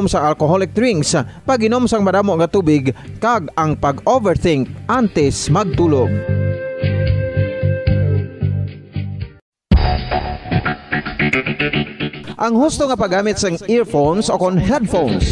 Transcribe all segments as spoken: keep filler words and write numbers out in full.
sa alcoholic drinks, pag-inom sang madamo nga tubig, kag ang pag-overthink antes magtulog. Ang husto nga paggamit sang earphones o kon headphones.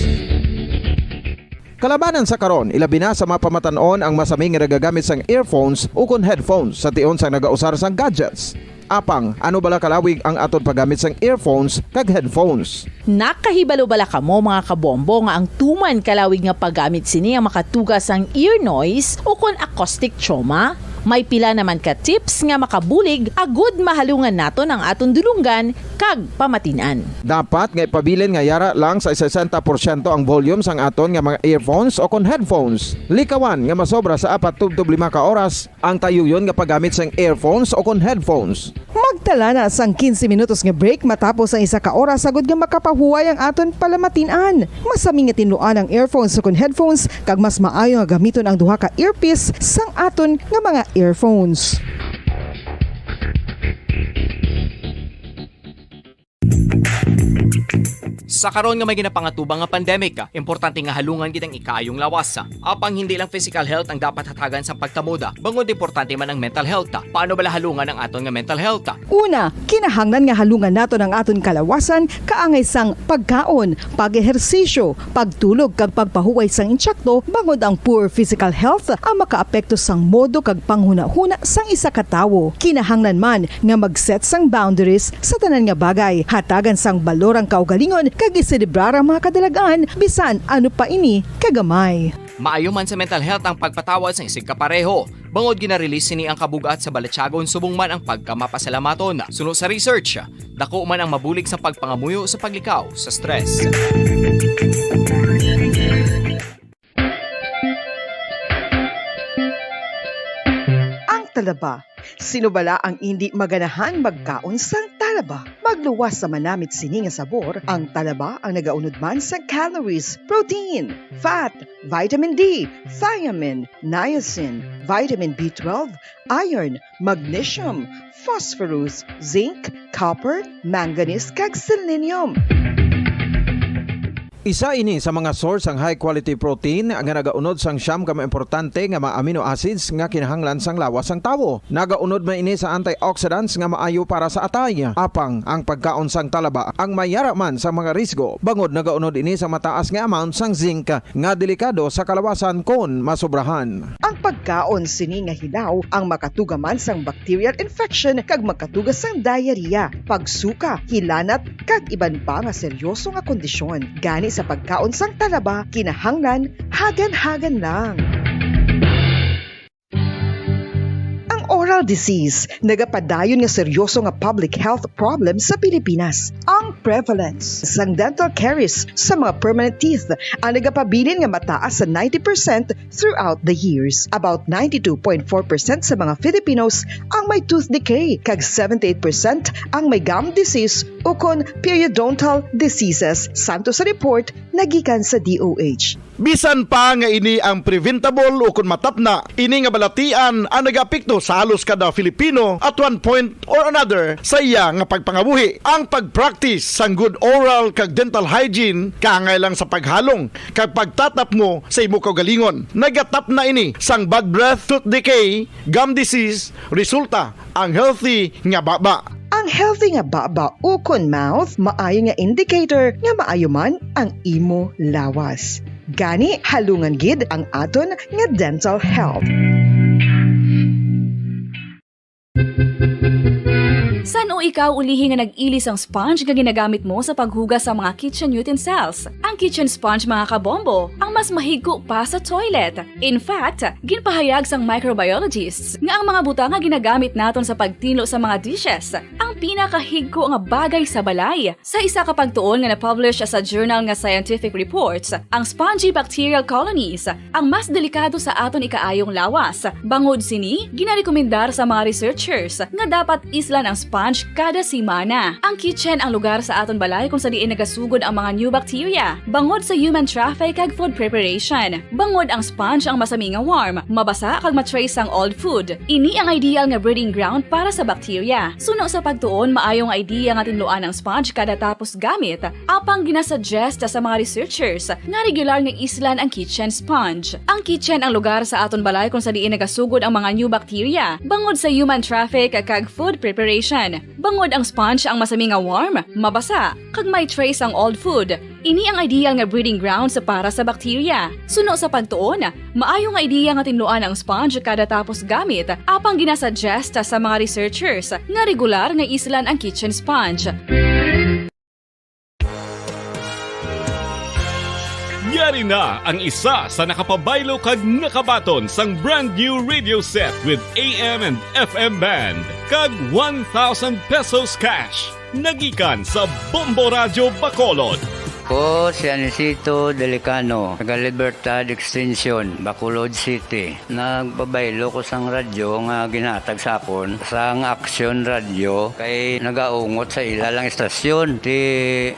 Kalabanan sa karon, ilabi na sa mga pamatan-on ang masami nga nagagamit sang earphones ukon headphones sa tion sang nagausar sang gadgets. Apang, ano bala kalawig ang aton paggamit sang earphones kag headphones? Nakahibalo bala kamo, mga kabombo, nga ang tuman kalawig nga paggamit sini ang makatuga sang ear noise ukon acoustic trauma? May pila naman ka tips nga makabulig agud mahalungan naton ang aton dulonggan kag pamatin-an. Dapat nga ipabilin nga yara lang sa sesenta porsyento ang volume sang aton nga mga earphones o kon headphones. Likawan nga masobra sa apat tubtob lima ka oras ang tayuyon nga paggamit sang earphones o kon headphones. Magtala na sang quince minutos nga break matapos ang isa ka oras agud nga makapahuway ang aton palamatin-an. Masami nga tinluan ang earphones ukon headphones, kag mas maayo nga gamiton ang duha ka earpiece sang aton nga mga earphones. Sa karon nga may ginapangatubang nga pandemic, importante nga halungan gid ang ikaayong lawas. Apang hindi lang physical health ang dapat hatagan sang pagtamod, bangod importante man ang mental health. Paano bala halungan ang aton nga mental health? Una, kinahanglan nga halungan naton ang aton kalawasan kaangay sang pagkaon, pag-ehersisyo, pagtulog, kag pagpahuway sang intsakto, bangod ang poor physical health ang makaapekto sang modo kag panghunahuna sang isa ka tawo. Kinahanglan man nga mag-set sang boundaries sa tanan nga bagay, hatagan sang balor ang kaugalingon, kag iselebrar ang mga kadalag-an, bisan ano pa ini kagamay. Maayo man sa mental health ang pagpatawad sang isigkapareho, bangod gina-release sini ang kabug-at sa balatyagon subong man ang pagkamapasalamaton. Suno sa research, dako man ang mabulig sa pagpangamuyo sa paglikaw sa stress. Ang talaba. Sino bala ang indi maganahan magkaon sang talaba? Magluwas sa manamit sini nga sabor, ang talaba ang nagaunod man sa calories, protein, fat, vitamin D, thiamine, niacin, vitamin B twelve, iron, magnesium, phosphorus, zinc, copper, manganese, kag selenium. Isa ini sa mga source sang high quality protein nga nagaunod sang siyam ka mga importante nga mga amino acids nga kinahanglan sang lawas sang tawo. Nagaunod man ini sa antioxidants nga maayo para sa atay. Apang ang pagkaon sang talaba ang may yara man sa mga risgo, bangod nagaunod ini sa mataas nga amount sang zinc nga delikado sa kalawasan kon masobrahan. Ang pagkaon sini nga hilaw ang makatuga man sang bacterial infection kag makatuga sang diarrhea, pagsuka, hilanat, kag iban pa nga seryoso nga kondisyon. Gani sa pagkaon sang talaba, kinahanglan hagan-hagan lang. Ang oral disease nagapadayon nga seryoso nga public health problem sa Pilipinas. Ang prevalence sang dental caries sa mga permanent teeth ang nagapabilin nga mataas sa ninety percent throughout the years. About ninety-two point four percent sa mga Filipinos ang may tooth decay, kag seventy-eight percent ang may gum disease ukon periodontal diseases, santo sa report nagikan sa D O H. Bisan pa nga ini ang preventable ukon matapna, ini nga balatian ang nagaapekto sa halos kada Filipino at one point or another sa iya nga pagpangabuhi. Ang pag-practice sang good oral kag dental hygiene kaangay lang sa paghalong kag pagtatapngo sa imo kaugalingon. Nagatapna ini sang bad breath, tooth decay, gum disease, resulta ang healthy nga baba. Ang healthy nga baba ukon mouth maayo nga indicator nga maayo man ang imo lawas. Gani, halungan gid ang aton nga dental health. San-o ikaw ulihi nga nag-ili sang sponge nga ginagamit mo sa paghugas sa mga kitchen utensils? Ang kitchen sponge, mga kabombo, ang mas mahigko pa sa toilet. In fact, ginpahayag sang microbiologists nga ang mga butang nga ginagamit naton sa pagtinlo sa mga dishes ang pinakahigko nga bagay sa balay. Sa isa ka pagtuon nga na-publish sa journal nga Scientific Reports, ang spongy bacterial colonies ang mas delikado sa aton ikaayong lawas. Bangod sini, ginarekomendar sa mga researchers nga dapat islan ang sponge kada semana. Ang kitchen ang lugar sa aton balay kung sa diin nagasugod ang mga new bacteria, bangod sa human traffic kag food preparation. Bangod ang sponge ang masami nga warm, mabasa kag ma-trace sang old food. Ini ang ideal nga breeding ground para sa bacteria. Suno sa pag Tuon, maayo nga idea nga tinluan ang sponge kada tapos gamit. Apang ginasuggest sa mga researchers nga regular nga islan ang kitchen sponge. Ang kitchen ang lugar sa aton balay kung sa diin nagasugod ang mga new bacteria bangod sa human traffic kag food preparation. Bangod ang sponge ang masami nga warm, mabasa, kag may trace ang old food. Ini ang ideal nga breeding grounds para sa bakterya. Suno sa pagtuon, maayo nga ideya nga tinluan ang sponge kada tapos gamit, apang ginasuggest sa mga researchers nga regular nga islan ang kitchen sponge. Yari na ang isa sa nakapabaylo kag nakabaton sang brand new radio set with A M and F M band kag one thousand pesos cash. Nagikan sa Bombo Radyo Bacolod. Ko si Anisito Delicano, taga Libertad Extension, Bacolod City. Nagpabaylo ko sang radyo nga ginhatag sa akon sang Action Radyo kay nagaungot sa ila lang istasyon. Ti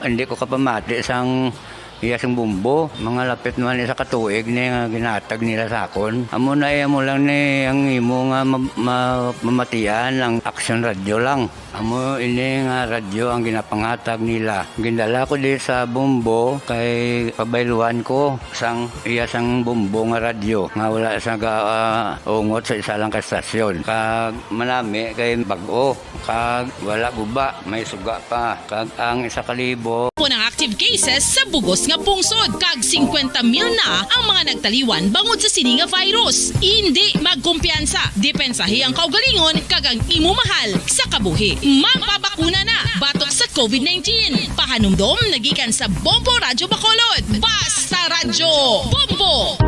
hindi ko kapamati sang iya sing bumbo. Mga lapit man isa ka tuig ni nga ginhatag nila sa akon. Amo na iya mo lang ni ang imo nga ma- ma- mamatian ang Action Radyo lang. Amo ini nga radyo ang ginapanghatag nila. Gindala ko di sa Bombo kay pabayluhan ko sang iya sang Bombo nga radyo nga wala sa ga, ah, ungot sa isa lang ka estasyon. Kag manami kay bag-o kag wala guba, may suga pa. Kag ang isa ka libo. Pon ang active cases sa bugos nga pungsod, kag singkwenta mil na ang mga nagtaliwan bangod sa sini nga virus. Indi magkumpiyansa, depensahi ang kaugalingon kag ang imo mahal sa kabuhi. Magpabakuna na batok sa COVID nineteen. Pahanumdom nagikan sa Bombo Radyo Bacolod. Basta Radyo Bombo!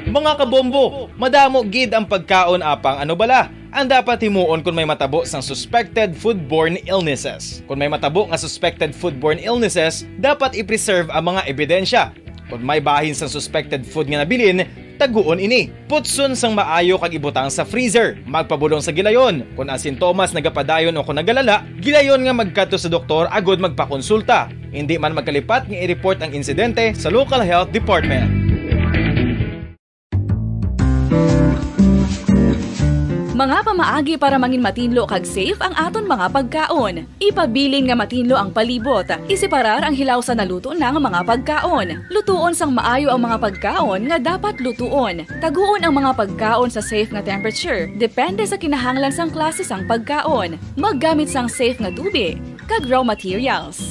Mga kabombo, madamo gid ang pagkaon, apang ano bala ang dapat himuon kon may matabo sang suspected foodborne illnesses? Kon may matabo nga suspected foodborne illnesses, dapat i-preserve ang mga ebidensya. Kon may bahin sang suspected food nga nabilin, taguon ini. Putson sang maayo kag ibutang sa freezer. Magpabulong sa gilayon. Kon ang sintomas nagapadayon o kon nagalala, gilayon nga magkadto sa doktor agud magpakonsulta. Indi man magkalipat nga i-report ang insidente sa local health department. Mga pamaagi para mangin matinlo kag safe ang aton mga pagkaon. Ipabilin nga matinlo ang palibot. Iseparar ang hilaw sa naluto na nga mga pagkaon. Lutuon sang maayo ang mga pagkaon nga dapat lutuon. Taguon ang mga pagkaon sa safe nga temperature, depende sa kinahanglan sang klase sang pagkaon. Maggamit sang safe nga tubig kag raw materials.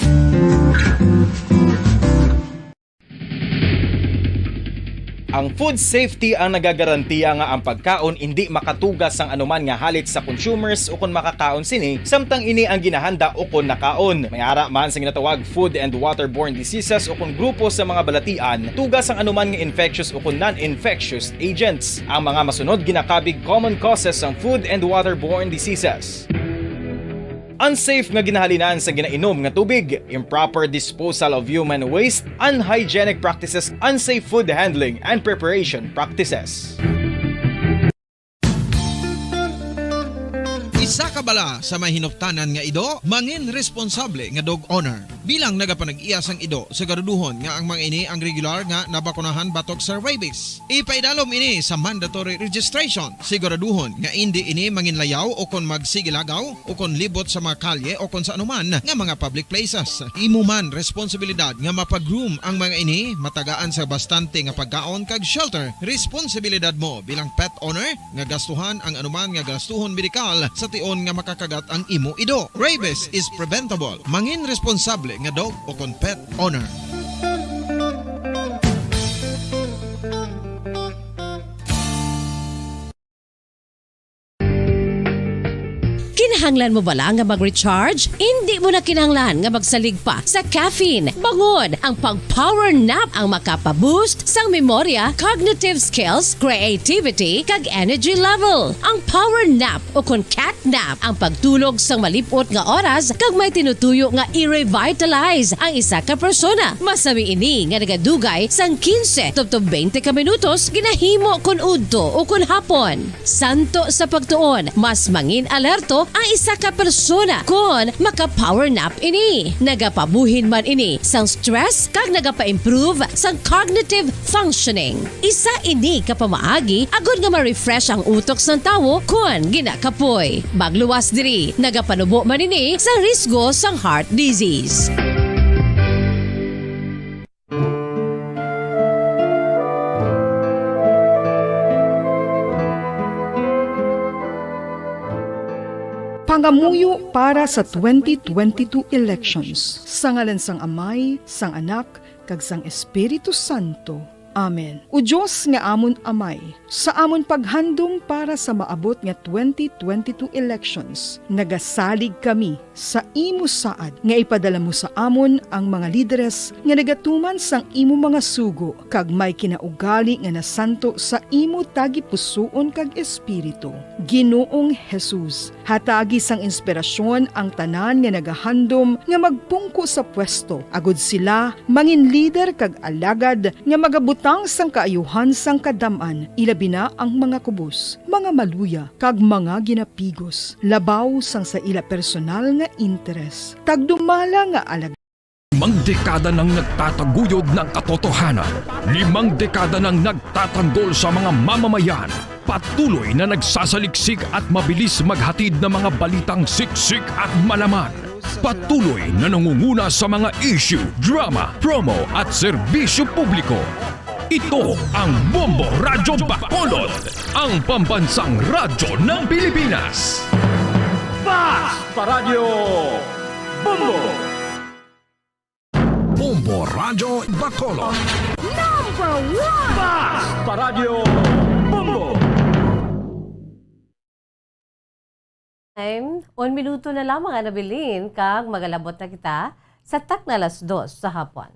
Ang food safety ang nagagarantiya nga ang pagkaon indi makatuga sang anuman nga halit sa consumers ukon makakaon sini, samtang ini ang ginahanda ukon nakaon. May ara man sa ginatawag food and waterborne diseases ukon grupo sa mga balatian, tuga sang anuman nga infectious ukon non-infectious agents. Ang mga masunod ginakabig common causes sang food and waterborne diseases. Unsafe nga ginahalinan sa ginainom nga tubig, improper disposal of human waste, unhygienic practices, unsafe food handling and preparation practices. Isa ka bala sa may hinuptanan nga ido, mangin responsable nga dog owner. Bilang nagapanag-iya sang ido, siguraduhon nga ang mga ini ang regular nga nabakunahan batok sa rabies. Ipaidalom ini sa mandatory registration. Siguraduhon nga indi ini manginlayaw o kon magsigilagaw o kon libot sa mga kalye o kon sa anuman nga mga public places. Imo man responsibilidad nga mapag-groom ang mga ini, matagaan sa bastante nga pagkaon kag shelter. Responsibilidad mo bilang pet owner nga gastuhan ang anuman nga gastuhon medikal sa tion nga makakagat ang imo ido. Rabies is preventable. Mangin responsable nga dog o kon pet owner. Kinahanglan mo bala nga mag-recharge? Indi mo na kinahanglan nga magsalig pa sa caffeine. Bangod ang pag-power nap ang makapa-boost sang memorya, cognitive skills, creativity, kag energy level. Ang power nap o kon cat nap ang pagtulog sang malip-ot nga oras kag may tinutuyo nga i-revitalize ang isa ka persona. Masami ini nga nagadugay sang quince tubtob twenty ka minutos ginahimo kon udto o kon hapon. Santo sa pagtuon, mas mangin alerto ang Isa ka persona kon maka-power nap ini. Nagapabuhin man ini sang stress kag nagapa-improve sang cognitive functioning. Isa ini ka pamaagi agod nga ma-refresh ang utok sang tawo kon ginakapoy. Magluwas diri, nagapanubo man ini sa risgo sang heart disease. Pangamuyo para sa twenty twenty-two elections. Sa ngalan sang Amay, sang Anak, kag sang Espiritu Santo. Amen. O Dios nga amon Amay, sa amon paghandom para sa maabot nga twenty twenty-two elections, nagasalig kami sa imo saad nga ipadala mo sa amon ang mga lideres nga nagatuman sang imo mga sugo kag may kinaugali nga nasanto sa imo tagipusoon kag espiritu. Ginoong Jesus, hatagi sang inspirasyon ang tanan nga nagahandom nga magpungko sa pwesto, agod sila mangin lider kag alagad nga magabutang sang kaayuhan sang kadam-an, ilabi na ang mga kubos, mga maluya, kag mga ginapigos, labaw sang sa ila personal nga interes. Tagdumala nga alagad. Limang dekada nang nagtataguyod ng katotohanan. Limang dekada nang nagtatanggol sa mga mamamayan. Patuloy na nagsasaliksik at mabilis maghatid ng mga balitang siksik at malaman. Patuloy na nangunguna sa mga issue, drama, promo at serbisyo publiko. Ito ang Bombo Radyo Bacolod, ang pambansang radyo ng Pilipinas. Bas Paradyo Bombo! Bombo Radyo Bacolod. Number one! Bas Paradyo Bombo! Time, un minuto na lamang ang nabilin, kag magalabot na kita sa takna alas dos sa hapon.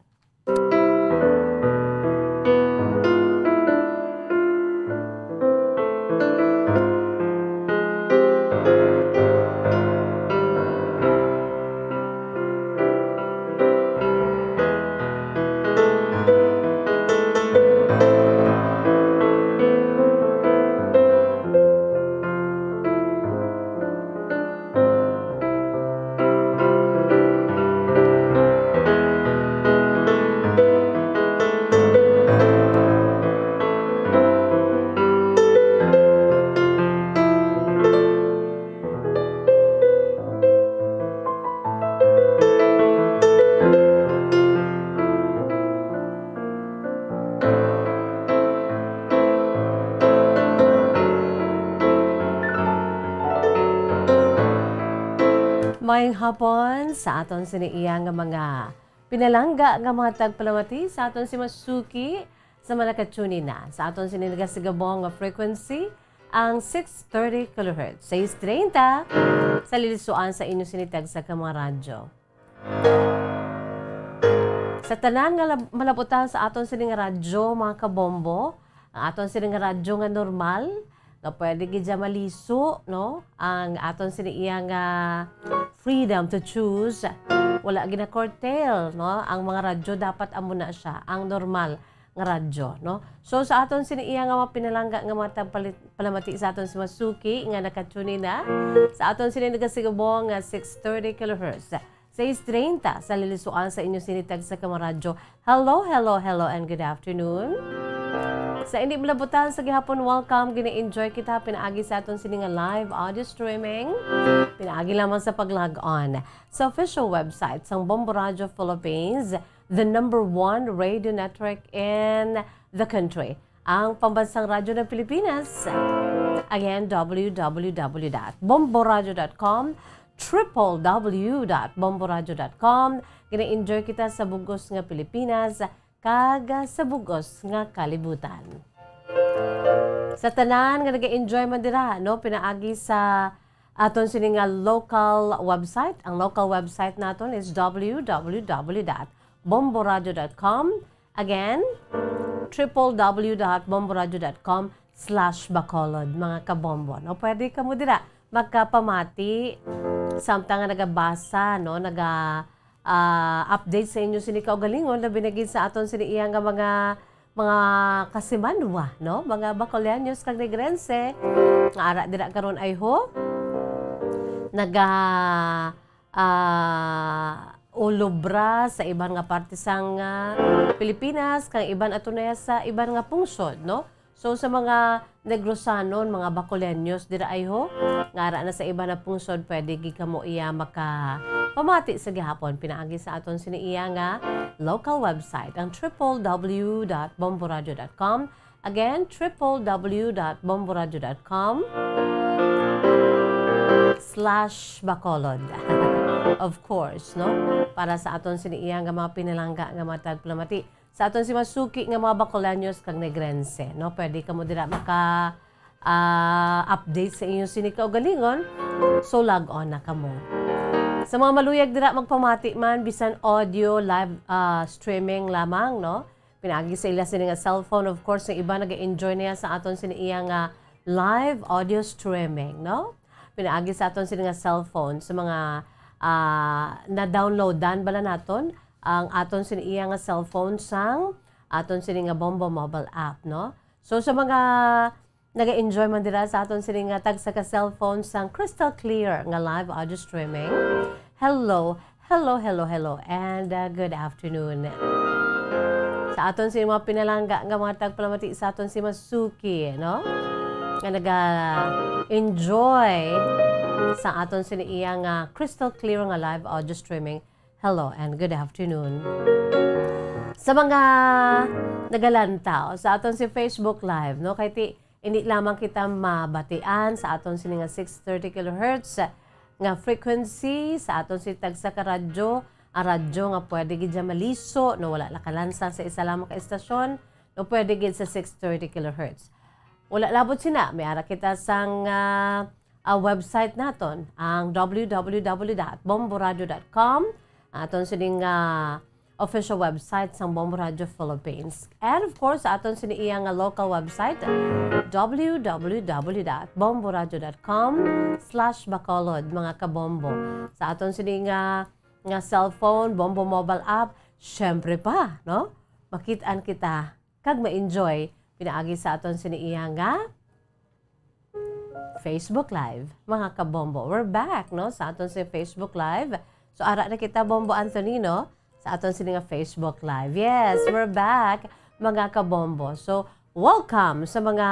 Maayong hapon sa aton sini iya nga mga pinalangga nga mga tagpalamati, sa aton sini mga suki sa mga nakatune in na sa aton sini nagasigabong nga frequency, ang six thirty kilohertz, sais treinta, sa lilisuan sa inyo sini tagsa ka mga radyo. Sa tanan nga lab-, malabutan sa aton sini nga radyo, mga kabombo, ang aton sini nga radyo nga normal, nga pwede gid siya maliso, no? Ang aton sini iya nga freedom to choose, wala gina-curtail, no? Ang mga radyo dapat amo na siya, ang normal nga radyo, no? So, sa aton sini iya nga mga pinalangga nga mga tagpalit-, palamati sa aton si mga suki nga nakatune in na sa aton sini nagasigabong nga six thirty kilohertz, sais treinta sa lilisuan sa inyo sini tagsa ka mga radyo. Hello, hello, hello, and good afternoon. Sa indi malabutan sa gihapon, welcome. Gina-enjoy kita pinaagi sa aton sini nga live audio streaming. Pinaagi lamang sa pag-log on sa official website sang Bombo Radio Philippines, the number one radio network in the country, ang pambansang radyo ng Pilipinas. Again, w w w dot bomboradio dot com, triple w dot bomboradio dot com. Gina-enjoy kita sa bugos nga Pilipinas kag sa bugos nga kalibutan. Sa tanan nga nag-enjoy man dira, no, pinaagi sa aton sini nga local website. Ang local website naton is w w w dot bomboradio dot com. Again, triple w dot bomboradio dot com slash bacolod, mga kabombo, no? Pwede kamo dira magkapamati, samtang nga nagabasa, no? Naga, ah, update sa inyo sini kaugalingon, labi na gid sa aton sini iya nga mga, mga kasimanwa, no? Mga Bacolodños kag Negrense nga ara dira karon, ay ho. naga, ah, ulobra sa iban nga parte sang, ah, Pilipinas, kang iban ato na sa iban nga pungsod, no? So, sa mga Negrosanon, mga Bacoleños dira ay ho, nga ara na sa iban nga pungsod, pwede gid kamo iya makapamati sa gihapon pinaagi sa aton sini iya nga local website, ang triple W dot bomboradio dot com. Again, triple W dot bomboradio dot com slash Bacolod. Of course, no? Para sa aton sini iya nga mga pinalangga nga mga tagpalamati. Sa aton si masuki nga mga Bacolanios kag Negrense, no? Pwede kamo dira maka, ah, update sa inyong sini kaugalingon. So, log on na kamo. Sa mga maluyag dira magpamati man, bisan audio, live, ah, streaming lamang, no? Pinaagi sa ila sini nga cellphone, of course, ang iba naga-enjoy niya sa aton sini iya nga live audio streaming, no? Pinaagi sa aton sini nga cellphone, sa mga, ah, na-downloadan bala naton ang aton sini iya nga cellphone sang aton sini nga Bombo mobile app, no? So, sa mga naga-enjoy man dira sa aton sini nga tagsa ka cellphone sang crystal clear nga live audio streaming, hello, hello, hello, hello, and, uh, good afternoon. Sa aton sini mga pinalangga nga mga tagpalamati sa aton si Masuki, no? Nga naga-enjoy sa aton sini iya nga crystal clear nga live audio streaming. Hello and good afternoon. Sa mga nagalantaw sa aton si Facebook Live, no? Kay ti, hindi lamang kita mabatian sa aton sini nga six thirty kilohertz nga frequency sa aton si tagsa ka radyo, ang radyo nga pwede gid siya maliso, no? Wala nakalansang sa isa lamang ka estasyon, no? Pwede gid sa six thirty kilohertz. Wala labot sina, may ara kita sang, ah, ah, website naton, ang W W W dot bomboradio dot com, aton sining, ah, official website sang Bombo Radio Philippines. And of course, aton sini iya nga local website, W W W dot bomboradio dot com slash Bacolod, mga kabombo. Sa aton sini nga, nga cellphone, Bombo mobile app, syempre pa, no? Makit-an kita kag ma-enjoy pinaagi sa aton sini iya nga Facebook Live, mga kabombo. We're back, no, sa aton si Facebook Live. So, ara na kita, Bombo Anthony, no, sa aton sini nga Facebook Live. Yes, we're back, mga kabombo. So, welcome sa mga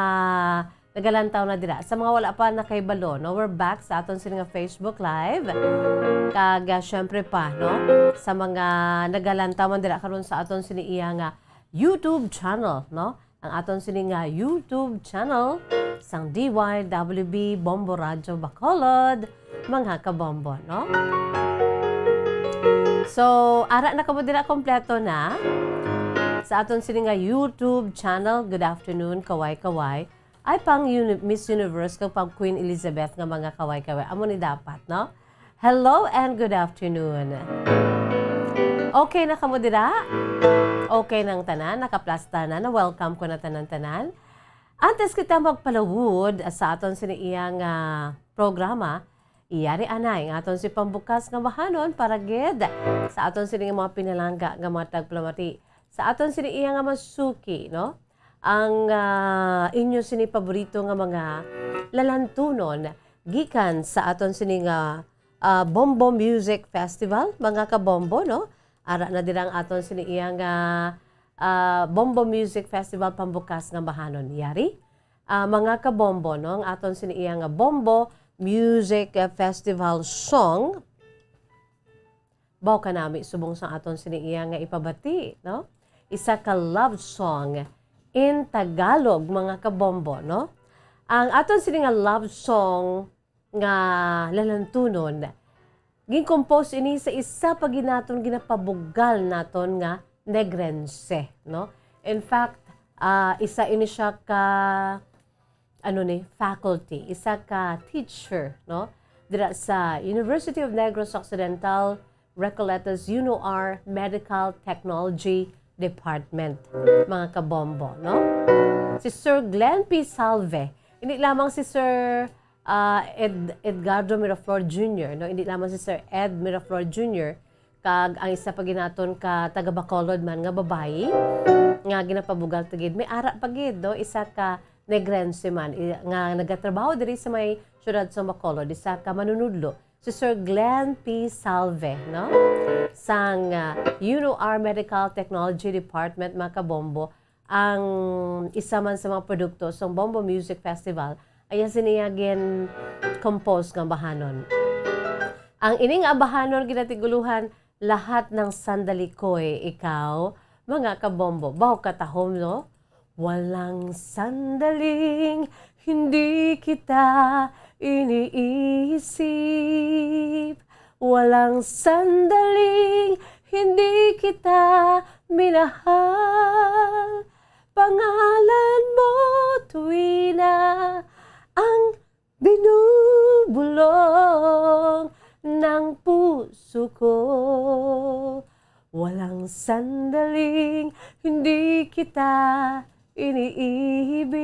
nagalantaw na dira. Sa mga wala pa nakahibalo, no, we're back sa aton sini nga Facebook Live. Kag, ah, syempre pa, no, sa mga nagalantaw man dira karon sa aton sini iya nga YouTube channel, no? Ang aton sini nga YouTube channel sang D Y W B Bombo Radyo Bacolod, mga kabombo, no? So, ara na kamo dira kompleto na sa aton sini nga YouTube channel. Good afternoon, kaway-kaway. Ay, pang uni-, Miss Universe kag pang Queen Elizabeth nga mga kaway-kaway. Amo ni dapat, no? Hello and good afternoon. Okay na kamo dira? Okay nang tanan, nakaplasta na, na-welcome ko na tanan-tanan. Antes kita magpalawod sa aton sini iya nga programa, iyari anay nga aton si pambukas nga bahanon para gid sa aton sini nga mga pinalangga nga mga tagpalamati, sa aton sini iya nga masuki, no? Ang, ah, inyo sini paborito nga mga lalantunon gikan sa aton sini nga, ah, Bombo Music Festival, mga kabombo, no? Ara na dira ang aton sini iya nga, ah, Bombo Music Festival pambukas nga bahanon. Yari, ah, mga kabombo, no? Ang aton sini iya nga Bombo Music, ah, Festival song. Baw kanami subong sang aton sini iya nga ipabati, no? Isa ka love song in Tagalog, mga kabombo, no? Ang aton sini nga love song nga lalantunon, gin-compose ini sa isa pa gid naton ginapabugal naton nga Negrense, no? In fact, ah, isa ini siya ka ano ni, faculty, isa ka teacher, no? Dira sa University of Negros Occidental, Recoletos, UNOR Medical Technology Department, mga kabombo, no? Si Sir Glenn P. Salve, hindi lamang si Sir, ah, Ed-, Edgardo Miraflor Junior, no? Hindi lamang si Sir Ed Miraflor Junior, kag ang isa pa gid naton ka taga Bacolod man nga babayi nga ginapabugal ta gid. May ara pa gid, no? Isa ka Negrense man, i-, nga nagatrabaho diri sa may siyudad sa Bacolod, isa ka manunudlo Si Sir Glenn P. Salve, no? Sang, ah, U N O R Medical Technology Department, mga kabombo, ang isa man sa mga produkto sang Bombo Music Festival, ay iya sini iya gin-compose nga ambahanon. Ang ining ambahanon ginatiguluhan, Lahat ng Sandali Ko'y Ikaw, mga kabombo. Baw katahom, no? Walang sandaling hindi kita iniisip. Walang sandaling hindi kita minahal. Pangalan mo, tuwi na ang binubulong ng puso ko. Walang sandaling hindi kita iniibig.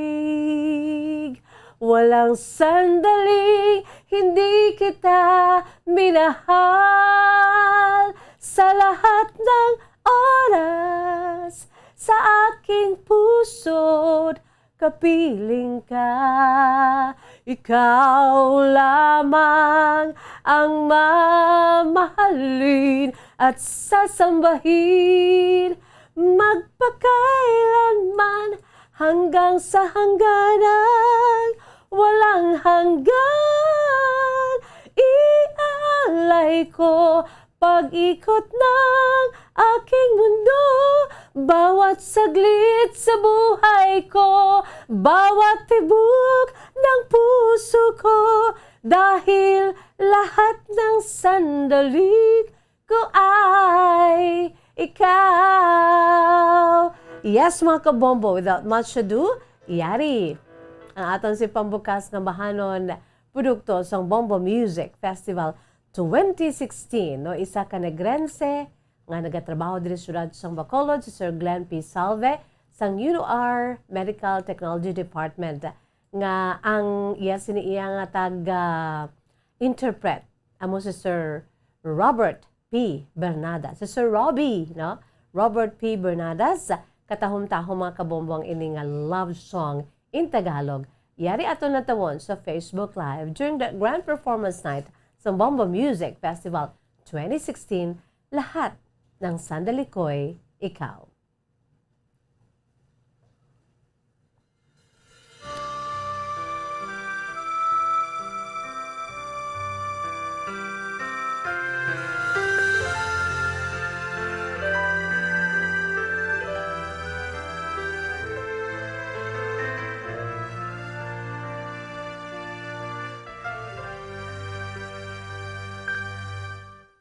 Walang sandaling hindi kita minahal. Sa lahat ng oras, sa aking puso't kapiling ka. Ikaw lamang ang mamahalin at sasambahin, magpakailanman, hanggang sa hangganang walang hanggan. Iaalay ko pag-ikot ng aking mundo, bawat saglit sa buhay ko, bawat tibok ng puso ko, dahil lahat ng sandali ko ay ikaw. Yes, mga kabombo, without much ado, yari ang aton si pambukas nga ambahanon, produkto sang Bombo Music Festival twenty sixteen, no? Isa ka Negrense nga nagatrabaho diri sa siyudad sang Bacolod, si Sir Glenn P. Salve, sang U N O R Medical Technology Department, nga ang iya sini iya nga taga-interpret amo si Sir Robert P. Bernadas. Si Sir Robbie, no? Robert P. Bernadas, katahom-tahom, mga kabombo, ang ini nga love song in Tagalog. Yari aton natawon sa Facebook Live during the Grand Performance Night sa Bombo Music Festival twenty sixteen, Lahat ng Sandali Ko'y Ikaw.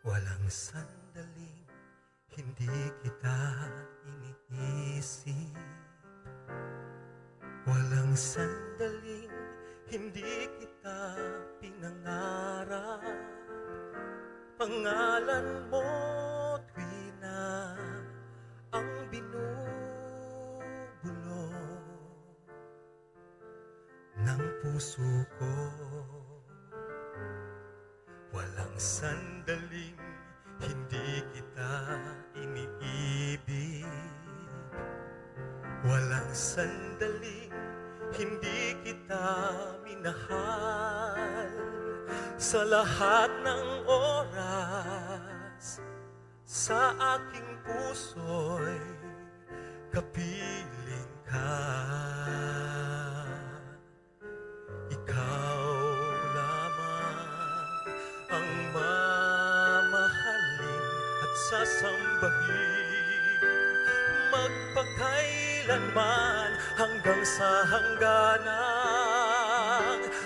Walang sandaling hindi kita iniisip. Walang sandaling hindi kita pinangarap. Pangalan mo, tuwi na ang binubulong ng puso ko. Walang sandaling hindi kita iniibig. Walang sandaling hindi kita minahal. Sa lahat ng oras, sa aking puso'y kapiling ka. Ikaw lamang ang mamahalin at sasambahin, magpakailanman, hanggang sa hangganang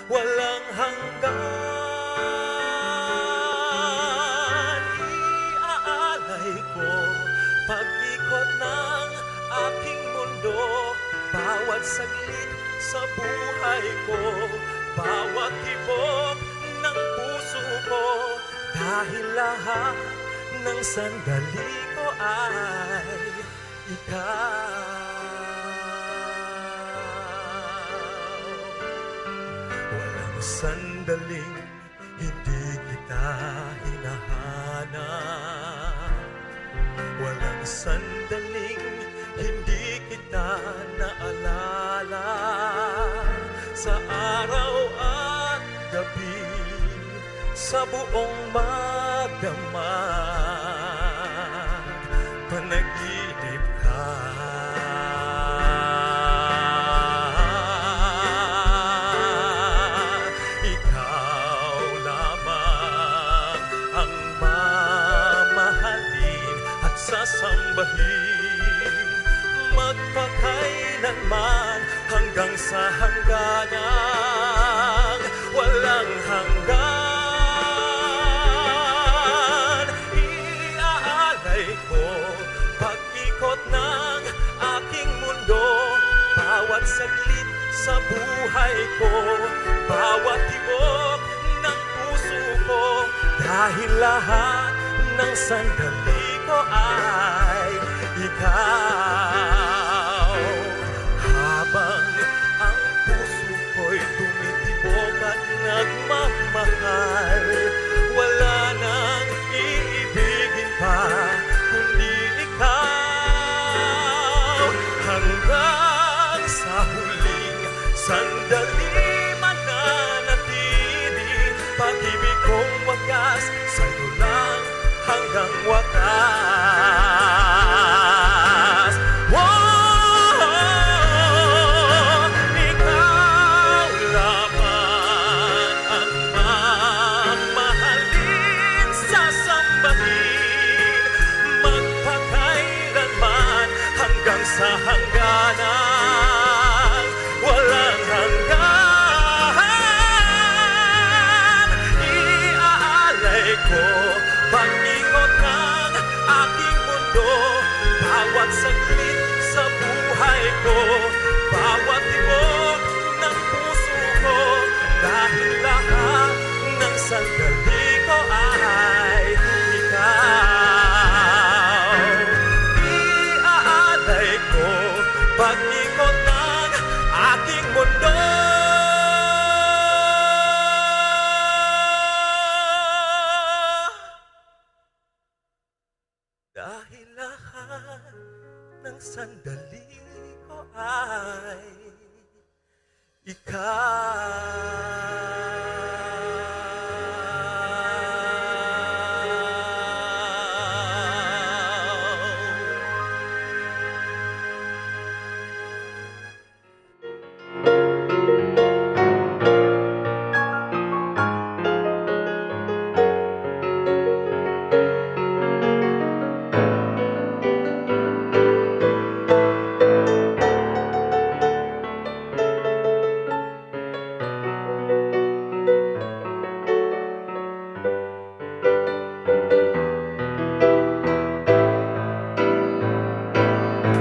walang hanggan. Iaalay ko pag-ikot ng aking mundo, bawat saglit sa buhay ko, bawat tibok ng puso ko, dahil lahat ng sandali ko ay ikaw. Walang sandaling hindi kita hinahanap. Walang sandaling hindi kita naalala. Sa araw at gabi, Sa buong magdamag, panaginip ka. Ikaw lamang ang mamahalin at sasambahin magpakailanman hanggang sa hangganang walang hanggan. Iaalay ko pag-ikot ng aking mundo, bawat saglit sa buhay ko, bawat tibok ng puso ko, dahil lahat ng sandali ko ay ikaw. Habang ang puso ko'y tumitibok at nagmamahal, wala nang iibigin pa kundi ikaw. Hanggang sa huling sandali mananatili pag-ibig kong wagas sa'yo lang hanggang wakas. Wow! Ikaw lamang ang mamahalin, sasambahin magpakailanman hanggang sa hangganan. Walang hanggan. Iaalay ko pag-ikot ng aking mundo, bawat saglit sa buhay ko, bawat tibok ng puso ko, dahil lahat ng sandali ko ay ikaw. Iaalay ko pag-ikot ng aking mundo. Dahil lahat ng sandali ko ay ikaw.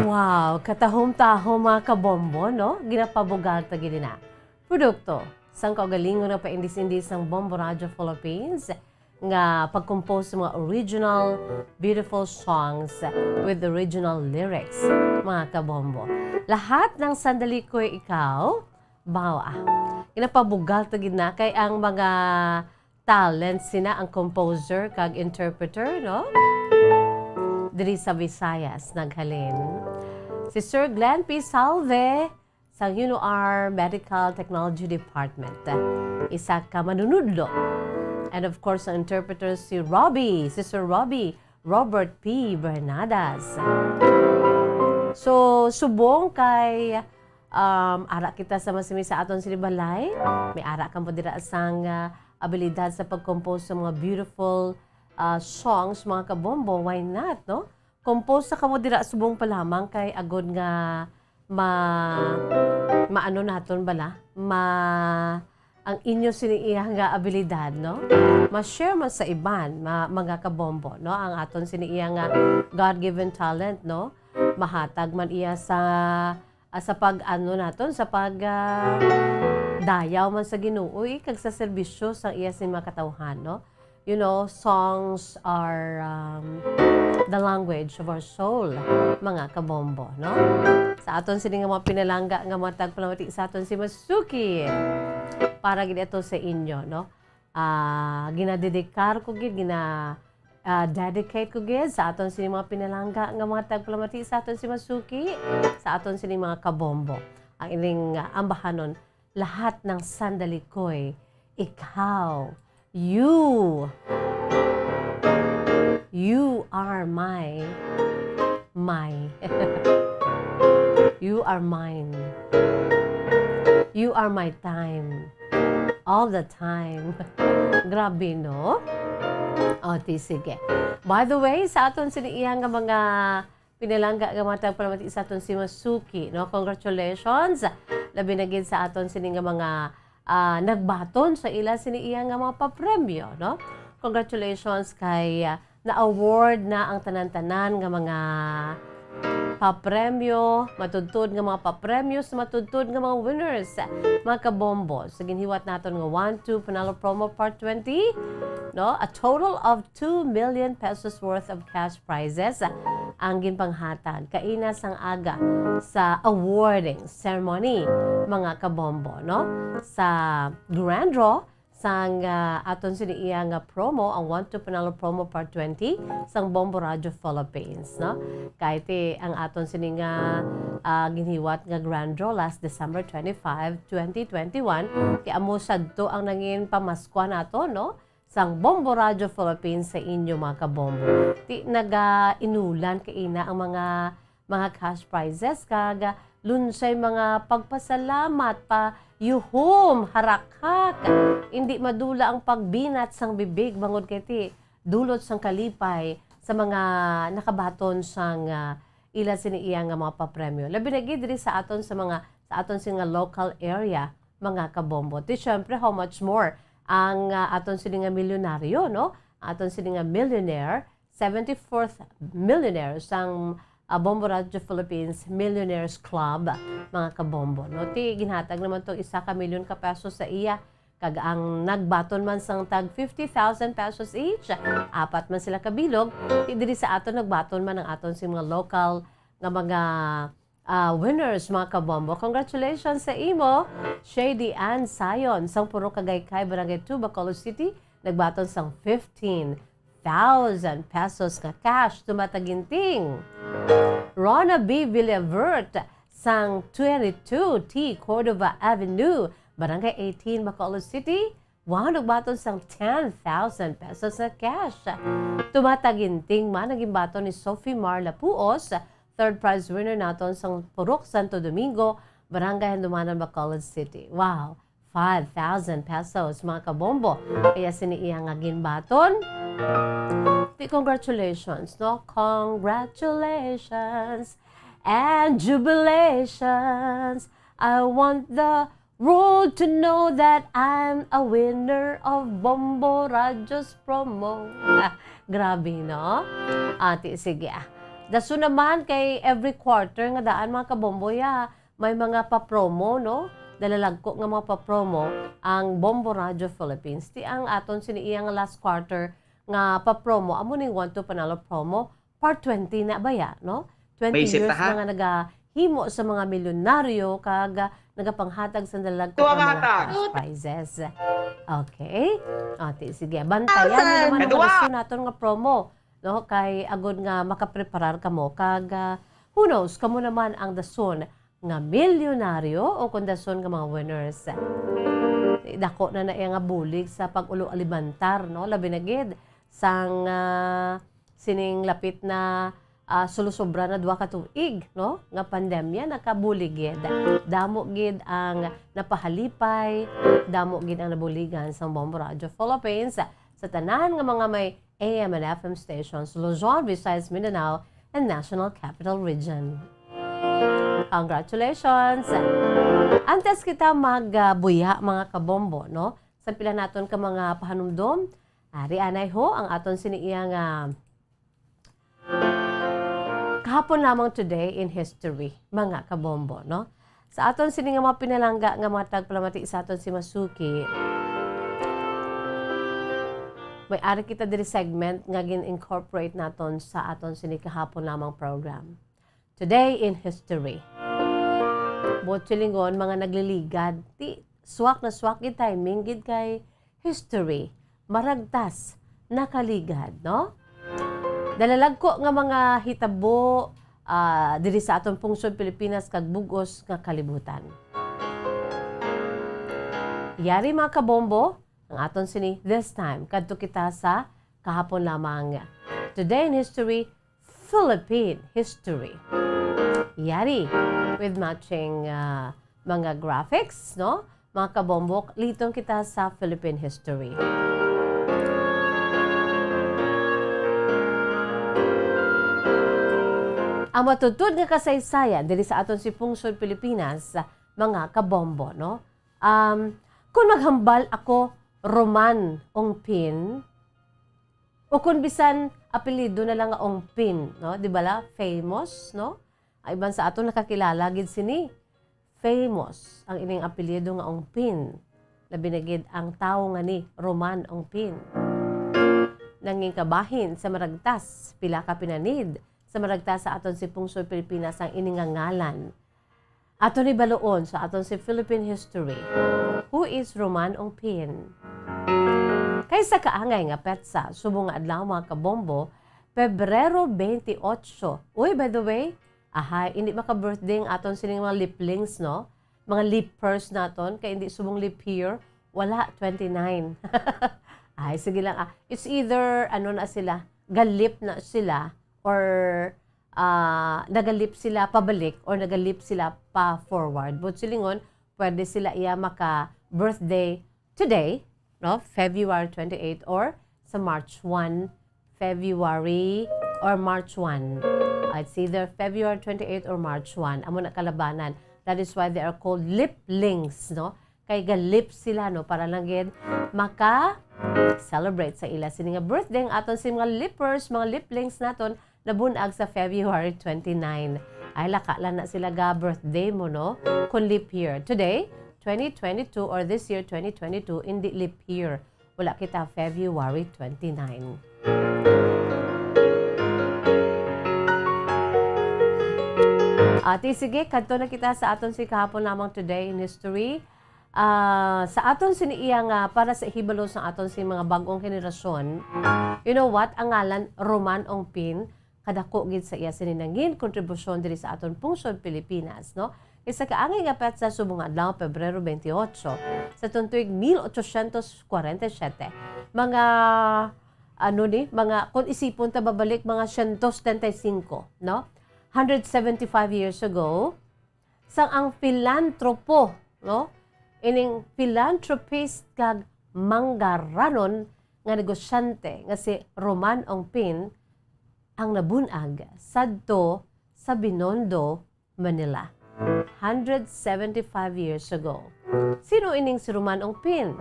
Wow, katahom-tahom, mga kabombo, no? Ginapabugal ta gid na. Produkto sang kaugalingon nga paindis-indis sang Bombo Radio Philippines nga pag-compose sa mga original, beautiful songs with original lyrics, mga kabombo. Lahat ng sandali ko'y ikaw, bawa. Ginapabugal ta gid na kay ang mga talent sina ang composer kag interpreter, no? Diri sa Visayas naghalin si Sir Glenn P. Salve sang UNOR Medical Technology Department, isa ka manunudlo. And of course, ang interpreter si Robbie, si Sir Robbie, Robert P. Bernadas. So, subong kay, um, ara kita sama sini sa aton sini balay, may ara ka mo dira sang, ah, abilidad sa pag-compose sa mga beautiful, ah, songs, mga kabombo, why not, no? Compose sa kamo dira subong pa lamang kay agod nga ma-, maano naton bala? Ma-, ang inyo sini iya nga abilidad, no? Ma-share man sa iban, ma-, mga kabombo, no? Ang aton sini iya nga God-given talent, no? Mahatag man iya sa, ah, sa pag-ano naton, sa pag, ah, dayaw man sa Ginoo, eh, kag sa serbisyo sa iya sini mga katawhan, no? You know, songs are, um, the language of our soul, mga kabombo, no? Sa aton sini nga mga pinalangga nga mga tagpalamati sa aton si Masuki. Para gid ito sa inyo, no? Ah, ginadedikar ko gid, gina, ah, dedicate ko gid sa aton sini mga pinalangga nga mga tagpalamati sa aton si Masuki, sa aton sini mga kabombo. Ang ining, ah, ambahanon, lahat ng sandali ko'y ikaw. You. You are my, my. You are mine. You are my time. All the time. Grabe, no? O, ti, sige. By the way, sa aton sini iya nga mga pinalangga nga mga tagpalamati sa aton si Masuki, no? Congratulations. Labi na gid sa aton sini nga mga, ah, nagbaton sa ila sini iya nga mga papremyo, no? Congratulations kay, ah, na-award na ang tanan-tanan nga mga papremyo, matudtod nga mga papremyo sa matudtod nga mga winners, mga kabombo. Sa ginhiwat naton nga one two Panalo Promo Part twenty, no? A total of two million pesos worth of cash prizes ang ginpanghatag kaina sang aga sa awarding ceremony, mga kabombo, no? Sa grand draw sang, ah, aton sini iya nga promo, ang One to Panalo Promo Part twenty sang Bombo Radio Philippines, no? Kay ti ang aton sini nga, ah, ginhiwat nga grand draw last December twenty-five, twenty twenty-one, ti amo sadto ang nangin pamaskwa nato, no? Sang Bombo Radio Philippines sa inyo, mga kabombo. Ti nagainulan kaina ang mga, mga cash prizes kag lunsay mga pagpasalamat pa yuhom, harakhak. Indi madula ang pagbinat sang bibig bangod kay ti dulot sang kalipay sa mga nakabaton sang, ah, ila sini iya nga mga papremyo. Labi na gid diri sa aton sa mga, sa aton sini nga local area, mga kabombo. Ti syempre, how much more ang, ah, aton sini nga milyonaryo, no? Aton sini nga millionaire, seventy-fourth millionaire sang, ah, Bombo Radio Philippines Millionaires Club, mga kabombo, no? Ti ginhatag naman tong isa ka milyon ka pesos sa iya, kag ang nagbaton man sang tag fifty thousand pesos each, apat man sila kabilog. Ti diri sa aton nagbaton man ang aton sing mga local nga mga, ah, winners, mga kabombo. Congratulations sa imo, Shady Ann Sayon, sang Purok Agaycay, Barangay two, Bacolod City, nagbaton sang fifteen thousand pesos nga cash. Tumataginting, Rona B Villavert sang twenty-two T Cordova Avenue, Barangay eighteen, Bacolod City, wow, nagbaton sang ten thousand pesos nga cash. Tumataginting man ang ginbaton ni Sophie Mar Lapuos, third prize winner naton sang Purok Santo Domingo, Barangay Handumanan, Bacolod City. Wow, five thousand pesos, mga kabombo. Kaya sini iya nga ginbaton. Ti congratulations, no? Congratulations and jubilations. I want the world to know that I'm a winner of Bombo Radyo's promo. Ah, grabe, no? Ati, sige, ah. Dason naman kay every quarter nga daan, mga kabombo, ya, may mga pa-promo, no? Dalalagko nga mga pa-promo ang Bombo Radio Philippines. Ti ang aton sini iya nga last quarter nga pa-promo, amo ning One to Panalo promo, part twenty na baya, no? Twenty May years seta, ha? na nga nagahimo sa mga milyonaryo kag, ah, nagapanghatag sa dalalagko Ito ang nga mga hatag. cash prizes. Okay? O, ti, sige. Bantayan mo naman ang Edwa! dason naton nga promo, no? Kay agod nga makapreparar kamo kag, ah, who knows, kamo naman ang dason nga milyonaryo o kon dason nga mga winners. Dako na na iya nga bulig sa pag-ulo alimantar, no? Labi na gid sang, ah, sining lapit na, ah, sulusobra na duha ka tuig, no? Nga pandemya, nakabulig gid. Damo gid ang napahalipay, damo gid ang nabuligan sang Bombo Radio Philippines sa tanan nga mga may A M and F M stations, Luzon, Visayas, Mindanao, and National Capital Region. Congratulations! Antes kita magbuya, mga kabombo, no? Sa pila naton ka mga pahanumdom, ari anay ho ang aton sini iya nga kahapon lamang today in history, mga kabombo, no? Sa aton sini nga mga pinalangga nga mga tagpalamati sa aton si Masuki, may ari kita diri segment nga gin-incorporate naton sa aton sini kahapon lamang program. Today in history. Buot silingon, mga nagliligad, ti swak na swak gid timing gid kay history, maragtas, nakaligad, no? Dalalagko nga mga hitabo, ah, diri sa aton pungsod Pilipinas kag bug-os nga kalibutan. Yari, mga kabombo, Ang aton sini this time, kadto kita sa kahapon lamang. Today in history, Philippine history. Yari, with matching, ah, mga graphics, no? Mga kabombok, liton kita sa Philippine history. Ang matutod nga kasaysayan diri sa aton si pungsod Pilipinas, mga kabombo, no? Um, kung maghambal ako, Roman Ongpin, o kung bisan apelyido na lang nga Ongpin, no? Di ba la? Famous, no? Ang iban sa aton nakakilala gid sini. Famous ang ining apelyido nga Ongpin. Labi na gid ang tawo nga ni Roman Ongpin. Nangin kabahin sa maragtas, pila ka pinanid sa maragtas sa aton si pungsod Pilipinas ang ini nga ngalan. Ato ni baluon sa aton si Philippine history. Who is Roman Ongpin? Kay sa kaangay nga petsa, subong nga adlaw, mga kabombo, Pebrero twenty-eight. Uy, by the way, ahay, hindi maka-birthday ang aton sining mga leap links, no? Mga leapers naton, kay hindi subong leap year, wala, twenty-nine. Ay, sige lang, ah. It's either, ano na sila, galip na sila, or, ah, nagalip sila pabalik, or nagalip sila pa forward. But silingon, pwede sila iya maka-birthday today, no? February twenty-eight, or sa March one, February, or March one. Ah, it's either February twenty-eight or March one. Amo na kalabanan. That is why they are called leap links, no? Kay galip sila, no? Para lang gid maka-celebrate sa ila sini nga birthday. Ang aton si mga leapers, mga leap links naton, nabunag sa February twenty-nine. Ay, laka lang na sila ga birthday mo, no? Kung leap year. Today, twenty twenty-two, or this year, twenty twenty-two, hindi leap year. Wala kita February twenty-nine. Ati, sige, kadto na kita sa aton si kahapon lamang, today in history. Ah, sa aton sini iya nga para sa hibalo sa aton si mga bag-ong henerasyon, you know what? Ang ngalan Roman Ongpin, kadako gid sa iya sini nangin kontribusyon diri sa aton pungsod Pilipinas, no? Kay sa kaangay nga petsa subong nga adlaw, Pebrero twenty-eight, sa tuig mil ochocientos kwarenta y siyete, mga, ano ni, mga, kung isipon ta babalik, mga siyento setenta y singko, no? Hundred seventy-five years ago, sang ang filantropo, no? Ining philanthropist kag manggaranon nga negosyante nga si Roman Ongpin ang nabun-ag sadto sa Binondo, Manila, hundred seventy-five years ago. Sino ining si Roman Ongpin?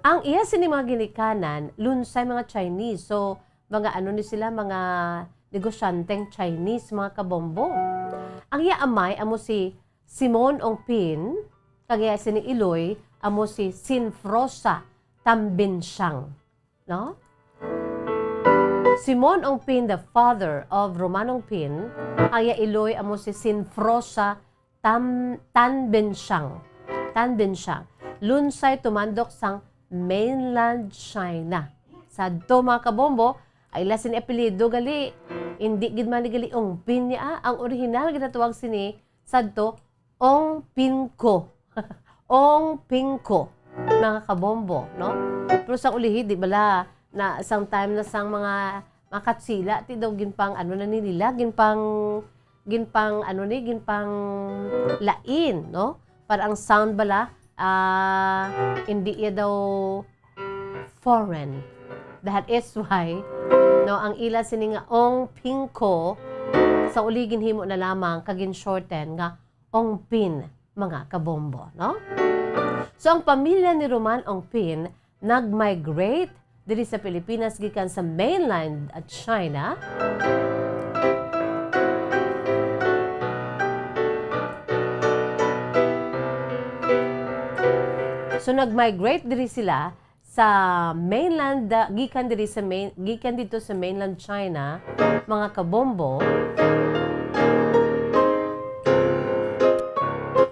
Ang iya sini mga ginikanan, lunsay mga Chinese. So, mga ano ni sila, mga negosyanteng Chinese, mga kabombo. Ang iya amay amo si Simon Ongpin, kag iya sini iloy amo si Sinfrosa Tambinsiang, no? Simon Ongpin, the father of Roman Ongpin, ang iya iloy amo si Sinfrosa Tam-, Tanbensiang. Tanbensiang. Lunsay tumandok sang mainland China. Sadto, mga kabombo, ay ila sini apelyido gali. Hindi gid man ni gali Ongpin niya, ah. Ang original ginatawag sini sadto, Ongpinko. Ongpinko, mga kabombo, no? Pero sa ulihi, di bala, na sang time na sang mga, mga Katsila, ti daw ginpang, ano na ni nila, ginpang, ginpang, ano ni, ginpang lain, no? Para ang sound bala, ah, hindi iya daw foreign. That is why, no, ang ila sini nga Ongpinko sa uli ginhimo na lamang kag gin-shorten nga Ongpin, mga kabombo, no? So, ang pamilya ni Roman Ongpin nag-migrate diri sa Pilipinas gikan sa mainland at China. So, nag-migrate diri sila sa mainland, ah, gikan diri sa main-, gikan dito sa mainland China, mga kabombo.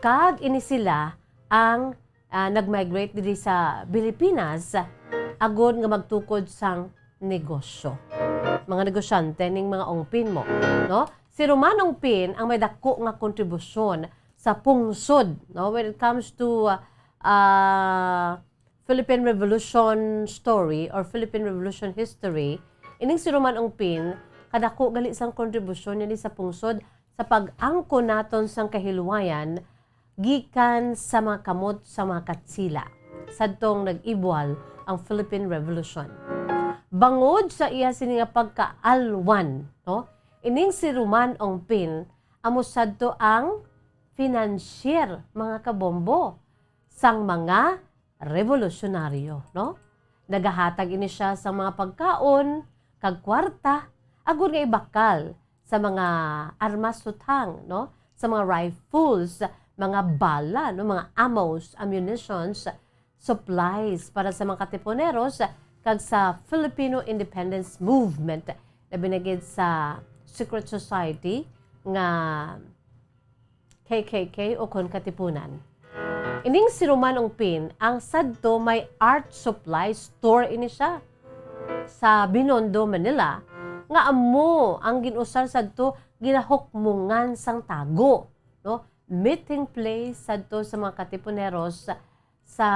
Kag ini sila ang, ah, nag-migrate diri sa Pilipinas agod nga magtukod sang negosyo. Mga negosyante ning mga Ongpin mo, no? Si Roman Ongpin ang may dako nga kontribusyon sa pungsod, no? When it comes to, ah, ah, Philippine Revolution story or Philippine Revolution history, ining si Roman Ongpin, kadako gali sang kontribusyon niya sa pungsod sa pag-angkon naton sang kahilwayan gikan sa mga kamot sa mga Katsila sadtong nag-ibwal ang Philippine Revolution. Bangod sa iya sini nga pagkaalwan, no? Ining si Roman Ongpin amo sadto ang financier, mga kabombo, sang mga revolusyonaryo, no? Nagahatag ini siya sa mga pagkaon kag kwarta agod nga ibakal sa mga armas suthang, no? Sa mga rifles, mga bala, no? Mga ammos, ammunitions, supplies para sa mga katipuneros kag sa Filipino Independence Movement, labi na gid sa secret society nga K K K o kon Katipunan. Ining si Roman Ongpin, ang sadto may art supply store ini siya sa Binondo, Manila, nga amo ang gin-usar sadto ginahukmongan sang tago, no? Meeting place sadto sa mga katipuneros sa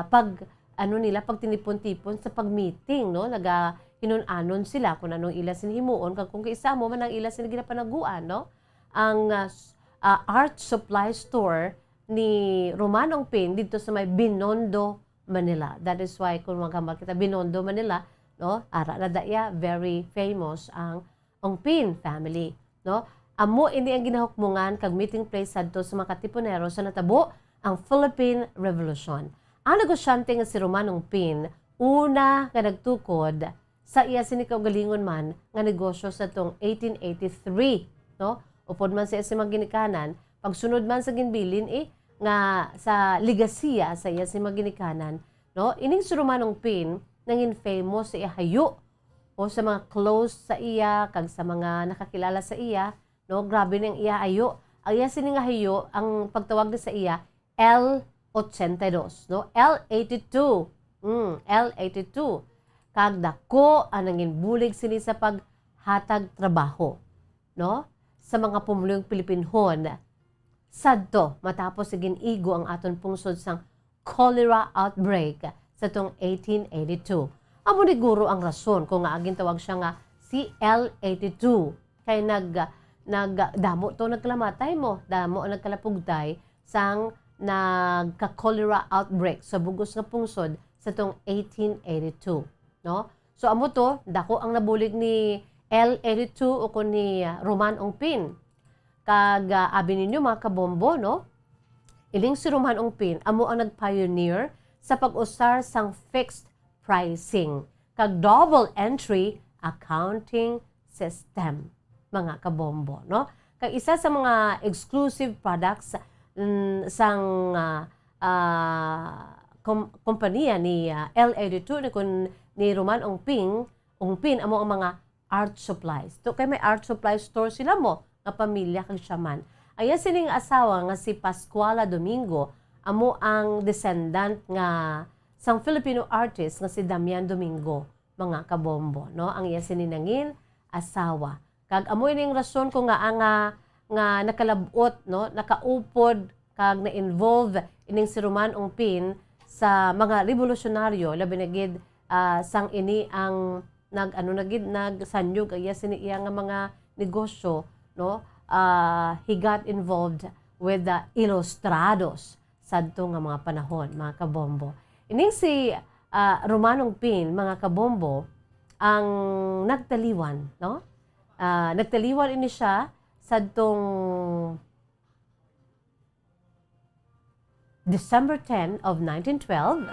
pag, ano nila, pagtinipon-tipon sa pag-meeting, no? Nagahinun-anon sila kung anong ila sini himuon kag kung kaisa mo man ang ila sini ginapanaguan, no? Ang, ah, s-, ah, art supply store ni Roman Ongpin didto sa may Binondo, Manila. That is why kung maghambal kita Binondo, Manila, no? Ara na da iya, very famous ang Ongpin family, no? Amo ini ang ginahukmongan kag meeting place sadto sa mga katipunero sa natabo ang Philippine Revolution. Ang negosyante nga si Roman Ongpin, una nga nagtukod sa iya sini kaugalingon man nga negosyo sa tong eighteen eighty-three, no? Upod man sa iya sini mga ginikanan, pagsunod man sa ginbilin, eh, nga sa legasiya sa iya sini mga ginikanan, no? Ining si Roman Ongpin nangin famous sa iya hayo o sa mga close sa iya kag sa mga nakakilala sa iya, no? Grabe ning iya hayo. Ang iya sini nga hayo, ang pagtawag na sa iya, L eighty-two, no? L eighty-two. Mm, L eighty-two. Kag dako ang nangin bulig sini sa paghatag trabaho, no? Sa mga pumuluyong Pilipinhon. Sadto, matapos sa gin-igo ang aton pungsod sang cholera outbreak sa tong eighteen eighty-two. Amo ni guro ang rason kung ngaa gintawag siya nga si L eighty-two. Kay nag-, nag-, damo to nagkalamatay mo, damo ang nagkalapugtay sang nagka-cholera outbreak sa bugos nga pungsod sa tong eighteen eighty-two, no? So, amo to, dako ang nabulig ni L eighty-two o kon ni, ah, Roman Ongpin. Kag, ah, abi ninyo, mga kabombo, no? Ining si Roman Ongpin amo ang nag-pioneer sa pag-usar sang fixed pricing kag double entry accounting system, mga kabombo, no? Kag isa sa mga exclusive products, mm, sang, ah, ah, kom-, kompanya ni, ah, L eighty-two ni kun-, ni Roman Ongping, Ongpin amo ang mga art supplies. To kay may art supply store sila mo nga pamilya kag siya man. Ang iya sining asawa nga si Pascuala Domingo amo ang descendant nga sang Filipino artist nga si Damian Domingo, mga kabombo, no? Ang iya sini nangin asawa. Kag amo ini ang rason kung ngaa nga, nga nakalab-ot, no? Nakaupod kag na-involve ining si Roman Ongpin sa mga revolusyonaryo, labi na gid, ah, sang ini ang nag-, ano na gid, nagsanyog ang iya sini iya nga mga negosyo, no? Ah, he got involved with the Ilustrados sadto nga mga panahon, mga kabombo. Ining si, ah, Roman Ongpin, mga kabombo, ang nagtaliwan, no? Ah, nagtaliwan ini siya sadtong December ten of nineteen twelve,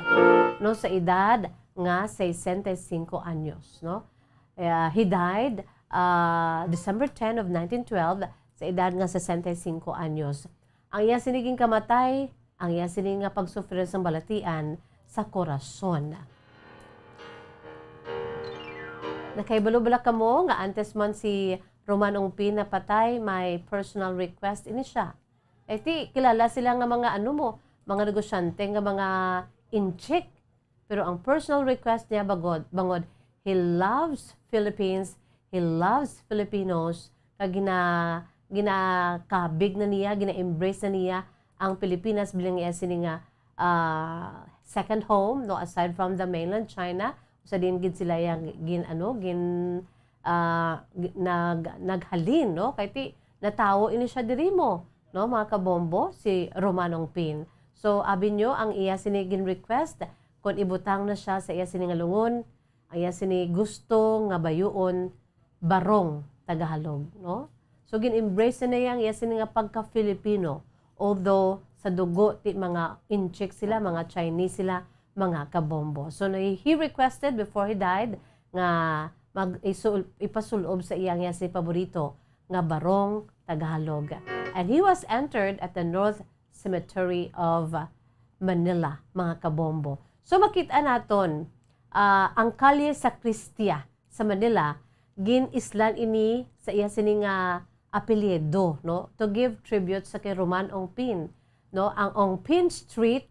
no, sa edad nga sesenta y cinco anyos, no? Eh, he died, ah, December ten of nineteen twelve, sa edad nga sesenta y cinco anyos. Ang iya sini ginkamatay, ang iya sini nga pagsufrir sang balatian sa korason. Nakahibalo bala kamo nga antes man si Roman Ongpin napatay, may personal request ini siya? Eh, ti, kilala sila nga mga, ano mo, mga negosyante nga mga inchik. Pero ang personal request niya, bagod, bangod, he loves Philippines, he loves Filipinos, kag gina-, ginakabig na niya, gina-embrace na niya ang Pilipinas bilang iya sini nga, ah, second home, no, aside from the mainland China, usa din gid sila yang gin, ano, gin, ah, gi-, nag-, naghalin, no? Kay ti, natawo ini siya diri mo, no, mga kabombo, si Roman Ongpin. So, abi nyo, ang iya sini gin request, kung ibutang na siya sa iya sini nga lungon, ang iya sini gusto nga bayuon, barong Tagalog, no? So, gin-embrace na niya ang iya sini nga pagka-Filipino. Although, sa dugo, ti mga Intsik sila, mga Chinese sila, mga kabombo. So, na-, he requested before he died nga mag-, isul-, ipasulob sa iya ang iya sini paborito nga barong Tagalog. And he was entered at the North Cemetery of Manila, mga kabombo. So, makita naton, ah, ang Kalye Sacristia sa Manila, gin-islan ini sa iya sini nga apelyido, no? To give tribute sa kay Roman Ongpin, no? Ang Ongpin Street,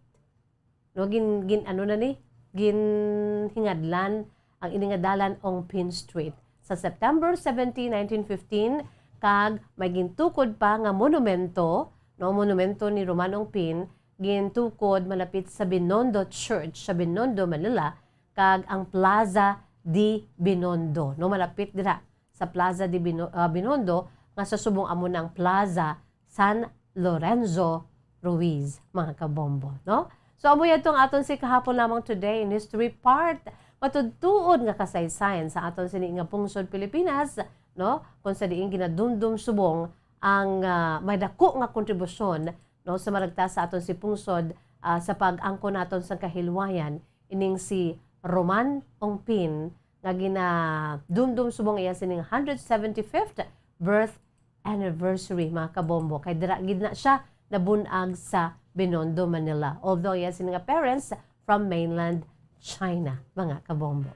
no? Gin, gin, ano na ni? Ginhingadlan ang ini nga dalan Ongpin Street sa September seventeen, nineteen fifteen, kag may gintukod pa nga monumento, no? Monumento ni Roman Ongpin, gintukod malapit sa Binondo Church sa Binondo, Manila, kag ang Plaza de Binondo, no? Malapit dira sa Plaza de Bino-, ah, Binondo, nga sa subong amo na ang Plaza San Lorenzo Ruiz, mga kabombo, no? So, amo yadto ang aton si kahapon lamang today in history part, matudtuod nga kasaysayan sa aton sini nga pungsod Pilipinas, no? Kung sa diin ginadumdum subong ang, ah, may dako nga kontribusyon, no, sa maragta sa aton si pungsod, ah, sa pag-angkon naton sang kahilwayan, ining si Roman Ongpin, nga ginadumdum subong iya sining hundred seventy-fifth birth anniversary, mga kabombo. Kay dira gid na siya nabun-ag sa Binondo, Manila. Although iya sini nga parents from mainland China, mga kabombo.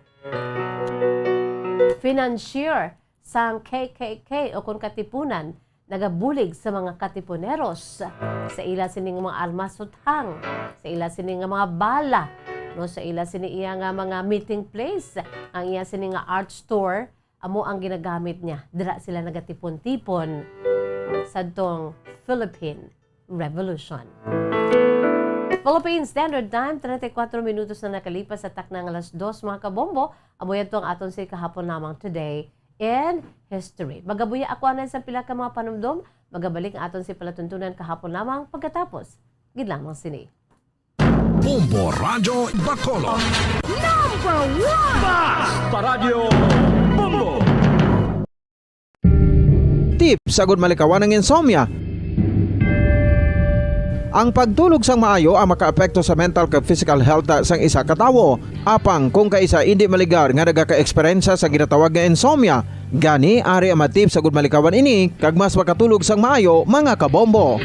Financier sang K K K o kon Katipunan nagabulig sa mga Katipuneros sa ila sini nga mga armas uthang, sa ila sini nga mga bala, no, sa ila sini iya nga mga meeting place, ang iya sini nga art store, amo ang ginagamit niya. Dira sila nagatipon-tipon sadtong Philippine Revolution. Philippine Standard Time, treinta y cuatro minutos na nakalipas sa takna nga alas dos, mga kabombo. Amo yadto ang aton si kahapon lamang today in history. Magabuya ako anay sa pila ka mga panumdom. Magabalik ang aton si palatuntunan kahapon lamang pagkatapos gid lamang sini. Bombo Radyo Bacolod. Number one! Bas pa Radyo Bombo. Tips agud malikawan ang insomnia. Ang pagtulog sang maayo ang makaapekto sa mental kag physical health sang isa ka tawo. Apang kung kaisa indi maligar nga nagaka-eksperyensya sa ginatawag nga insomnia, gani ari ang mga tips agud malikawan ini kag mas makatulog sang maayo, mga kabombo.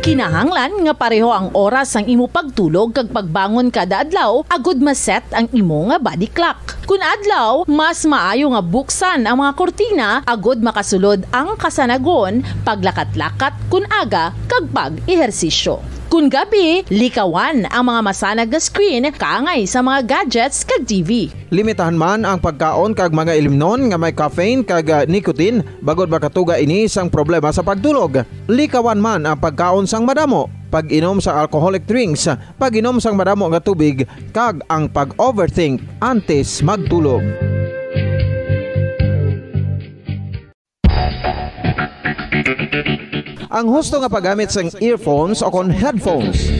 Kinahanglan nga pareho ang oras sang imo pagtulog kag pagbangon kada adlaw agud ma-set ang imo nga body clock. Kun adlaw, mas maayo nga buksan ang mga kurtina agud makasulod ang kasanagon, paglakat-lakat kun aga, kag pag-ehersisyo. Kun gabi, likawan ang mga masanag nga screen kaangay sa mga gadgets kag T V. Limitahan man ang pagkaon kag mga ilimnon nga may caffeine kag, ah, nicotine, bangod makatuga ini sang problema sa pagtulog. Likawan man ang pagkaon sang madamo, pag-inom sa alcoholic drinks, pag-inom sang madamo nga tubig, kag ang pag-overthink antes magtulog. Ang husto nga paggamit sang earphones o kon headphones.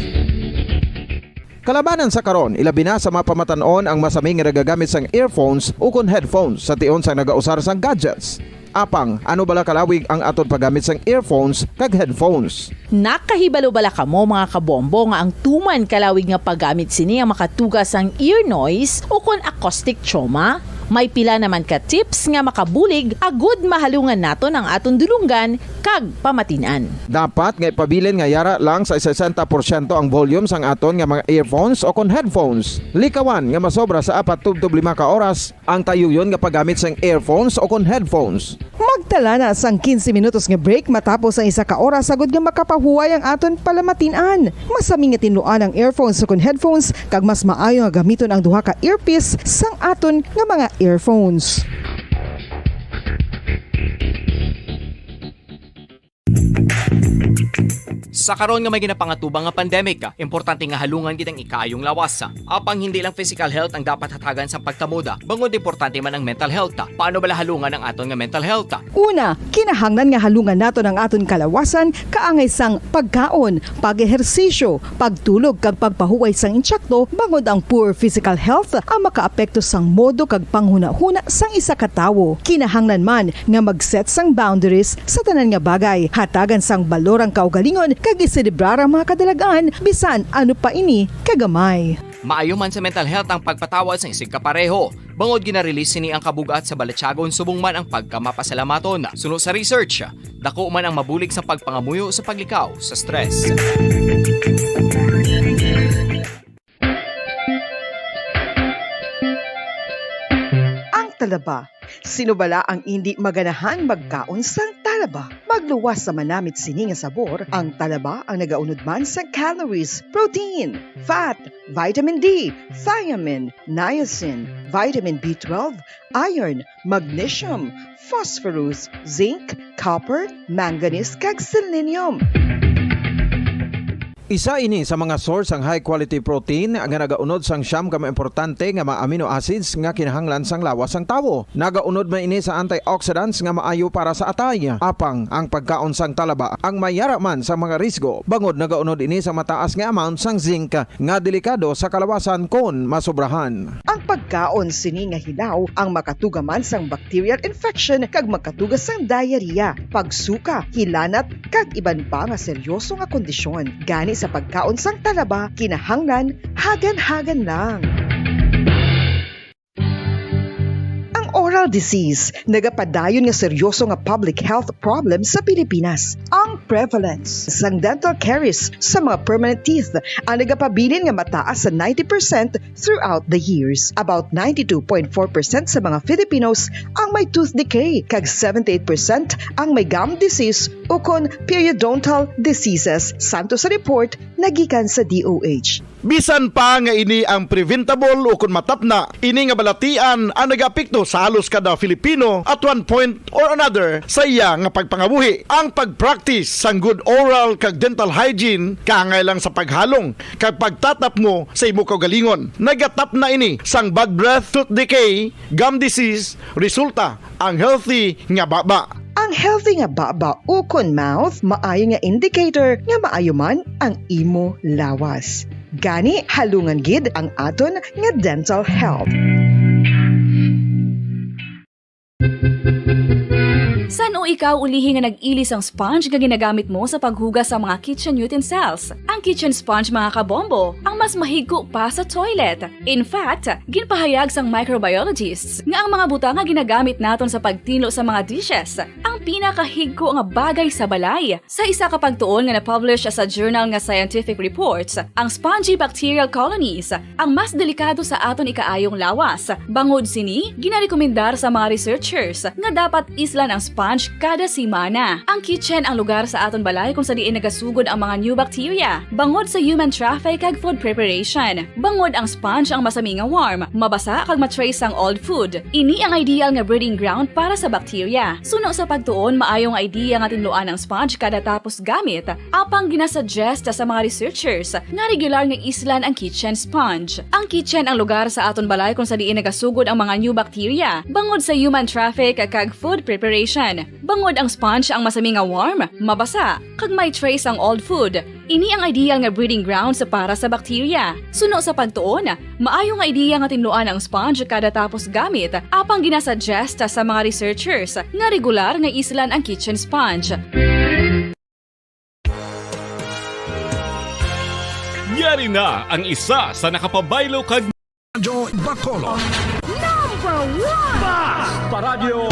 Kalabanan sa karon, ilabi na sa mga pamatan-on ang masami nga nagagamit sang earphones o kon headphones sa tion sang nagausar sang gadgets. Apang, ano bala kalawig ang aton paggamit sang earphones kag headphones? Nakahibalo bala kamo, mga kabombo, nga ang tuman kalawig nga paggamit sini ang makatuga sang ear noise o kon acoustic trauma? May pila naman ka tips nga makabulig agud mahalungan naton ang aton dulonggan kag pamatin-an. Dapat nga ipabilin nga yara lang sa sesenta porsyento ang volume sang aton nga mga earphones o kon headphones. Likawan nga masobra sa apat tubtob lima ka oras ang tayuyon nga paggamit sang earphones o kon headphones. Magtala na sang quince minutos nga break matapos ang isa ka oras, agud nga makapahuway ang aton palamatin-an. Masami nga tinluan ang earphones o kon headphones, kag mas maayo nga gamiton ang duha ka earpiece sang aton nga mga earphones. Sa karon nga may ginapangatubang nga pandemic, importante nga halungan gid ang ikaayong lawas. Apang hindi lang physical health ang dapat hatagan sang pagtamuda, bangod importante man ang mental health. Paano bala halungan ang aton nga mental health? Una, kinahanglan nga halungan naton ang aton kalawasan kaangay sang pagkaon, pag-ehersisyo, pagtulog kag pagpahuway sang insakto, bangod ang poor physical health ang makaapekto sang modo kag panghunahuna sang isa ka tawo. Kinahanglan man nga mag-set sang boundaries sa tanan nga bagay, hatagan sang balor ang kaugalingon, kag iselebrar ang mga kadalag-an, bisan ano pa ini kagamay. Maayo man sa mental health ang pagpatawad sang isigkapareho, bangod gina-release sini ang kabug-at sa balatyagon subong man ang pagkamapasalamaton. Suno sa research, dako man ang mabulig sa pagpangamuyo sa paglikaw sa stress. Ang talaba. Sino bala ang indi maganahan magkaon sang talaba? Magluwas sa manamit sini nga sabor, ang talaba ang nagaunod man sang calories, protein, fat, vitamin D, thiamine, niacin, vitamin B twelve, iron, magnesium, phosphorus, zinc, copper, manganese, kag selenium. Isa ini sa mga source sang high quality protein nga nagaunod sang siyam ka mga importante nga mga amino acids nga kinahanglan sang lawas sang tawo. Nagaunod man ini sa antioxidants nga maayo para sa atay. Apang ang pagkaon sang talaba ang may yara man sa mga risgo, bangod nagaunod ini sa mataas nga amount sang zinc nga delikado sa kalawasan kon masobrahan. Ang pagkaon sini nga hilaw ang makatuga man sang bacterial infection kag makatuga sang diarrhea, pagsuka, hilanat, kag iban pa nga seryoso nga kondisyon. Gani sa pagkaon sang talaba, kinahanglan hagan-hagan lang. Ang oral disease nagapadayon nga seryoso nga public health problem sa Pilipinas. Ang prevalence sang dental caries sa mga permanent teeth ang nagapabilin nga mataas sa ninety percent throughout the years. About ninety-two point four percent sa mga Filipinos ang may tooth decay, kag seventy-eight percent ang may gum disease ukon periodontal diseases, santo sa report nga gikan sa D O H. Bisan pa nga ini ang preventable ukon matapna, ini nga balatian ang nagaapekto sa halos kada Filipino at one point or another sa iya nga pagpangabuhi. Ang pag-practice sang good oral kag dental hygiene kaangay lang sa paghalong kag pagtatapmo sa imo kaugalingon. Nagatapna ini sang bad breath, tooth decay, gum disease, resulta ang healthy nga baba. Ang healthy nga baba ukon mouth maayo nga indicator nga maayo man ang imo lawas. Gani, halungan gid ang aton nga dental health. San-o ikaw ulihi nga nag-ili sang sponge nga ginagamit mo sa paghugas sa mga kitchen utensils? Ang kitchen sponge, mga kabombo, ang mas mahigko pa sa toilet. In fact, ginpahayag sang microbiologists nga ang mga butang nga ginagamit naton sa pagtinlo sa mga dishes ang pinakahigko nga bagay sa balay. Sa isa ka pagtuon nga na-publish sa journal nga Scientific Reports, ang spongy bacterial colonies ang mas delikado sa aton ikaayong lawas. Bangod sini, ginarekomendar sa mga researchers nga dapat islan ang sponge kada semana. Ang kitchen ang lugar sa aton balay kung sa diin nagasugod ang mga new bacteria, bangod sa human traffic kag food preparation. Bangod ang sponge ang masami nga warm, mabasa kag ma-trace sang old food. Ini ang ideal nga breeding ground para sa bacteria. Suno sa pagtuon, maayo nga idea nga tinluan ang sponge kada tapos gamit. Apang ginasuggest sa mga researchers nga regular nga islan ang kitchen sponge. Ang kitchen ang lugar sa aton balay kung sa diin nagasugod ang mga new bacteria, bangod sa human traffic kag food preparation. Bangod ang sponge ang masami nga warm, mabasa, kag may trace ang old food. Ini ang ideal nga breeding grounds para sa bacteria. Suno sa pagtuon, maayo nga idea nga tinluan ang sponge kada tapos gamit, apang ginasuggest sa mga researchers nga regular nga islan ang kitchen sponge. Yari na ang isa sa nakapabaylo kag Radyo Bacolod. Number one! Basta Radyo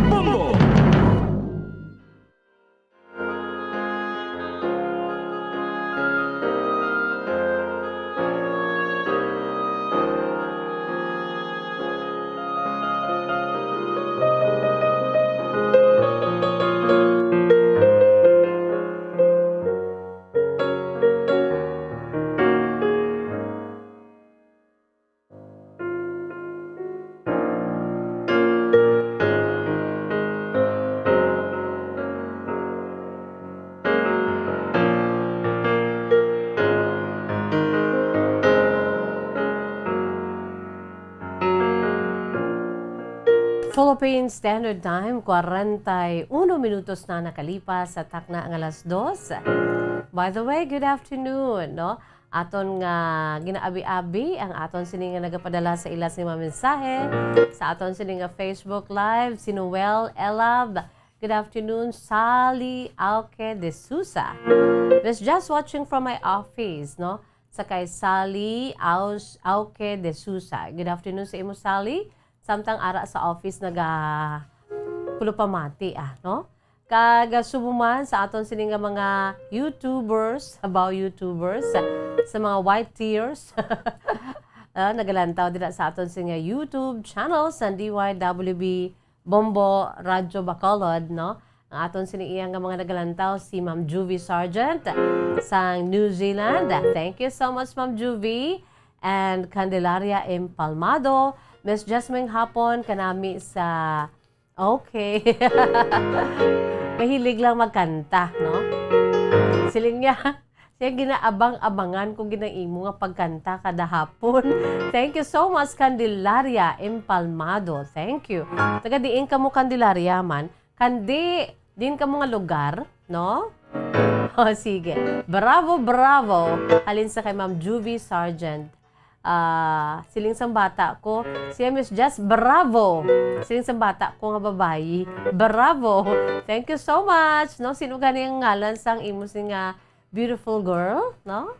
Bombo! Philippine Standard Time, kwarenta y uno minutos na nakalipas sa takna nga alas dos. By the way, good afternoon, no? Aton nga ginaabi-abi ang aton sini nga nagapadala sa ila sini mga mensahe sa aton sini nga Facebook Live, si Noel Elab. Good afternoon, Sally Auke de Sousa. Miss Jess watching from my office, no? Sa kay Sally Aus-, Auke de Sousa. Good afternoon sa imo, Sally. Samtang ara sa office naga pulupamati, ah, no? Kag, ah, subong man sa aton sini nga mga YouTubers, abaw YouTubers, sa, sa mga white tears, ah, nagalantaw dira sa aton sini nga YouTube channel sa D Y W B Bombo Radyo Bacolod, no? Ang aton sini iya nga mga nagalantaw, si Ma'am Juvie Sargent sang New Zealand. Thank you so much, Ma'am Juvie. And Candelaria Impalmado, Miss Jasmine Hapon, kanami sa, okay. Mahilig lang magkanta, no? Siling niya, siya ginaabang-abangan ko ginang imo nga pagkanta kada hapon. Thank you so much, Candelaria Impalmado. Thank you. Taga diin kamo, Candelaria, man? Kandi, diin kamo nga lugar, no? O, sige. Bravo, bravo. Halin sa kay Ma'am Juvie Sargent. Ah, siling sang bata ko, siya, Miss Jess, bravo. Siling sang bata ko nga babayi, bravo. Thank you so much, no? Sino gani ang ngalan sang imo sini nga beautiful girl, no?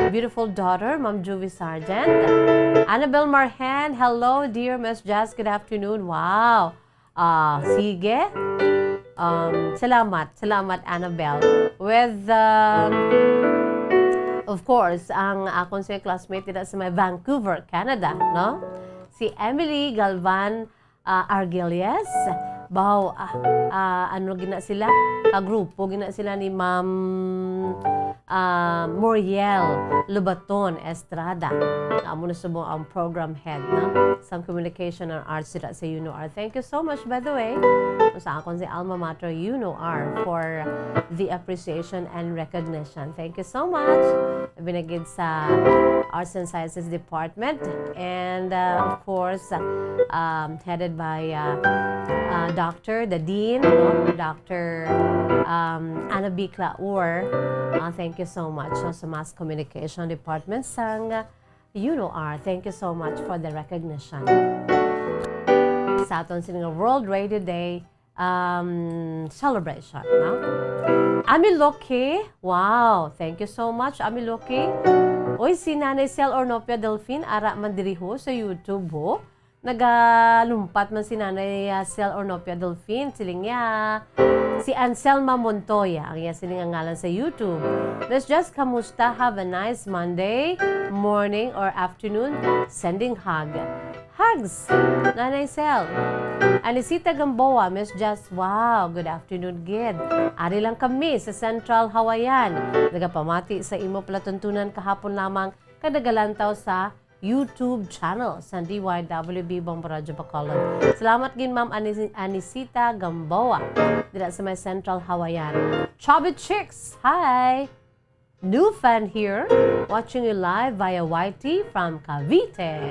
Beautiful daughter, Ma'am Juvie Sargent. Annabel Marhen, hello, dear Miss Jess, good afternoon. Wow. Ah, sige. Um, salamat. Salamat, Annabel. With, um, of course, ang akon sa classmate dito sa may Vancouver, Canada, no? Si Emily Galvan, ah, Argelies. Baw, ah, ah, ano gina sila? Kagrupo gina sila ni Ma'am, ah, Moriel Lobaton Estrada. Amo na subong ang program head, no? Sang Communication and Arts dira sa UNOAR. Thank you so much, by the way, sa akon si alma mater, UNOAR, for the appreciation and recognition. Thank you so much. Binagid sa Arts and Sciences Department and, uh, of course, um, headed by, uh, uh, Doctor, the Dean, no? Doctor, um, Ana Bicla Ur. Uh, thank you so much, no, sa Mass Communication Department sang, uh, UNOAR. Thank you so much for the recognition sa aton sini nga World Radio Day, um, celebration, no? Ami Loki, wow, thank you so much, Ami Loki. Oy, si Nanay Sel Ornopia Delfin, ara man diri ho sa YouTube, ho. Nagalumpat man si Nanay, ah, Sel Ornopia Delfin, siling niya. Si Anselma Montoya, ang iya siling nga ngalan sa YouTube. Miss Jess, kamusta? Have a nice Monday morning or afternoon. Sending hug. Hugs! Nanay Sel. Anisita Gamboa, Miss Jess, wow, good afternoon, gid. Ari lang kami sa Central Hawaiian. Nagapamati sa imo palatuntunan kahapon lamang kag nagalantaw sa YouTube channel sa D Y W B Bombo Radyo Bacolod. Salamat gid, Ma'am Anis-, Anisita Gamboa, dira sa may Central Hawaiian. Chubby Chicks, hi! New fan here, watching you live via Y T from Cavite.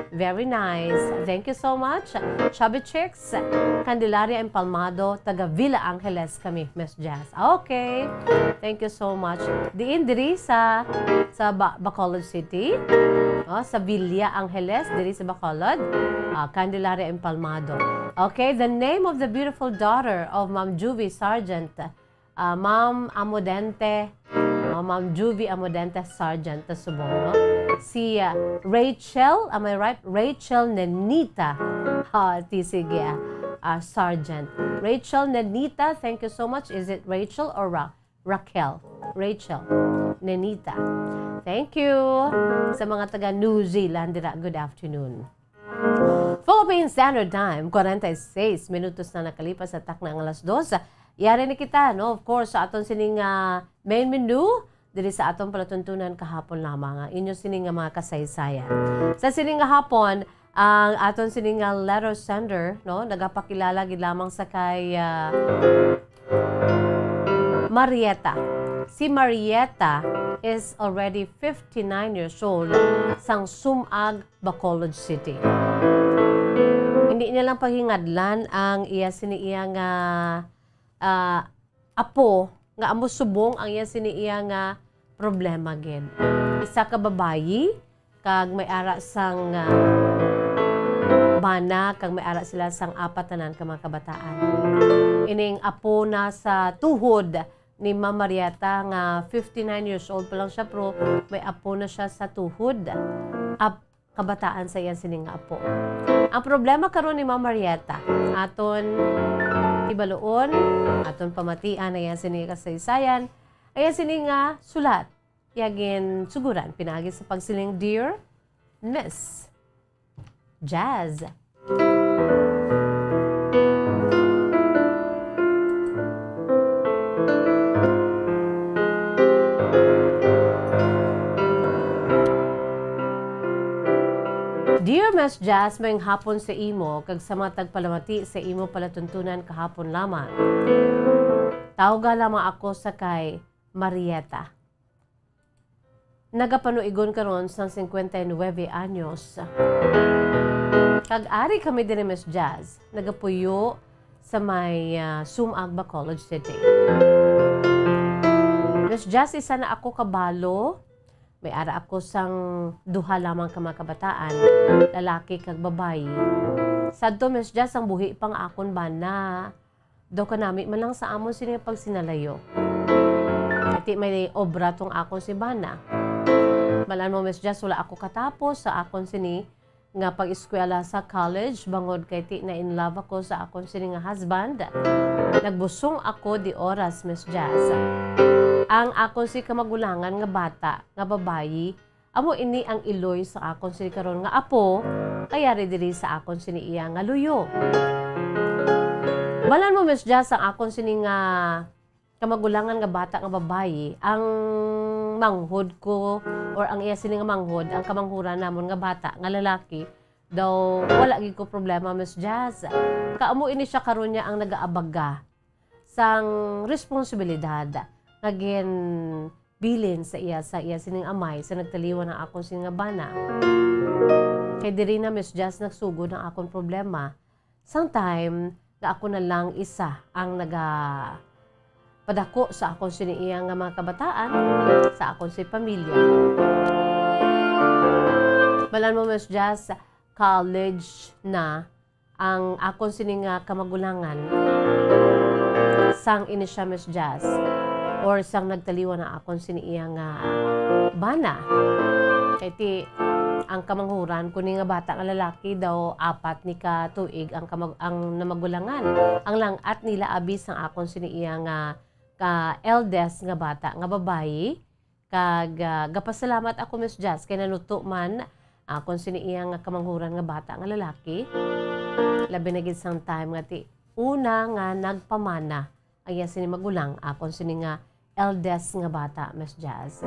Very nice. Thank you so much, Chubby Chicks. Candelaria Empalmado, taga Villa Angeles kami, Miss Jess. Okay. Thank you so much. Diin diri sa, sa Ba-, Bacolod City? Oh, sa Villa Angeles, diri sa Bacolod. Ah, Candelaria Empalmado. Okay, the name of the beautiful daughter of Ma'am Juvie Sargent, ah, Ma'am Amodente, ah, Ma'am Juvie Amodente Sargent, ta subong, no? Si, ah, Rachel, am I right? Rachel Nenita. Ah, ti sige, ah, ah, Sargent. Rachel Nenita, thank you so much. Is it Rachel or Ra-, Raquel? Rachel Nenita. Thank you. Sa mga taga New Zealand, dira, good afternoon. Philippine Standard Time, kwarenta y seis minutos na nakalipas sa takna nga alas dos. Yari na kita, no? Of course, sa aton sining, ah, main menu, diri sa aton palatuntunan kahapon lamang, ang inyo sining nga mga kasaysayan. Sa sining nga hapon, ang aton sining nga letter sender, no? Nagapakilala gid lamang sa kay, ah, Marieta. Si Marieta is already fifty-nine years old, sang Sumag, Bacolod City. Di niya lang paghingadlan ang iya sini iya nga, ah, apo nga amo subong ang iya sini iya nga problema gid. Isa ka babayi kag may ara sang, ah, bana kag may ara sila sang apat tanan ka mga kabataan. Ining apo na sa tuhod ni Ma'am Marieta nga fifty-nine years old pa lang siya, pero may apo na siya sa tuhod. Ap-, kabataan sa iya sini nga apo. Ang problema karon ni Ma'am Marieta, aton ibaluon, aton pamatian ang iya sini kasaysayan, ang iya sini nga sulat. Iya ginsugoran pinaagi sa pagsiling, "Dear Miss Jazz." Dear Miss Jazz, maayong hapon sa imo kag sa mga tagpalamati sa imo palatuntunan kahapon lamang. Tawga lamang ako sa kay Marieta. Nagapanuigon karon sang cincuenta y nueve anyos. Kag ari kami diri, Miss Jazz, nagapuyo sa may, ah, Sumag, Bacolod City. Miss Jazz, isa na ako kabalo. May ara ako sang duha lamang ka mga kabataan, lalaki kag babayi. Sadto, Miss Jazz, ang buhi pa nga akon bana, daw kanami man lang sa amon sini nga pagsinalayo. Ati may obra tong akon si bana. Malan mo, Miss Jazz, wala ako katapos sa akon sini nga pag-eskwela sa college, bangod kay ti na in love ako sa akon sini nga husband. Nagbusong ako di oras, Miss Jazz. Ang akon si kamagulangan nga bata, nga babayi, amo ini ang iloy sa akon sini karon nga apo, kay ari diri sa akon sini iya nga luyo. Malan mo, Miss Jazz, ang akon sini nga kamagulangan nga bata nga babayi, ang manghod ko, or ang iya sini nga manghod, ang kamanghuran namon nga bata nga lalaki, daw wala gid ko problema, Miss Jazz. Kaamo ini siya karon niya ang nagaabaga sang responsibilidad nga ginbilin sa iya, sa iya sining amay, sa nagtaliwan ang akon sini nga bana. Kay diri na, Miss Jazz, nagsugod ang akon problema. Sang time nga ako na lang isa ang nagapadako sa akon sini iya nga mga kabataan, sa akon si pamilya. Malan mo, Miss Jazz, college na ang akon sini nga kamagulangan sang ini siya, Miss Jazz, or sang nagtaliwan ang akon sini iya nga bana. Kay ti, ang kamanghuran ko ni nga bata nga lalaki daw apat ni ka tuig ang kamag-, ang namagulangan. Ang lang-at nila abi sang akon sini iya nga ka eldest nga bata nga babayi. Kag, ah, gapasalamat ako, Miss Jazz, kay nanuto man akon sini iya nga kamanghuran nga bata nga lalaki. Labi na gid sang time nga ti una nga nagpamana ang iya sini magulang, akon sini nga eldest nga bata, Miss Jazz.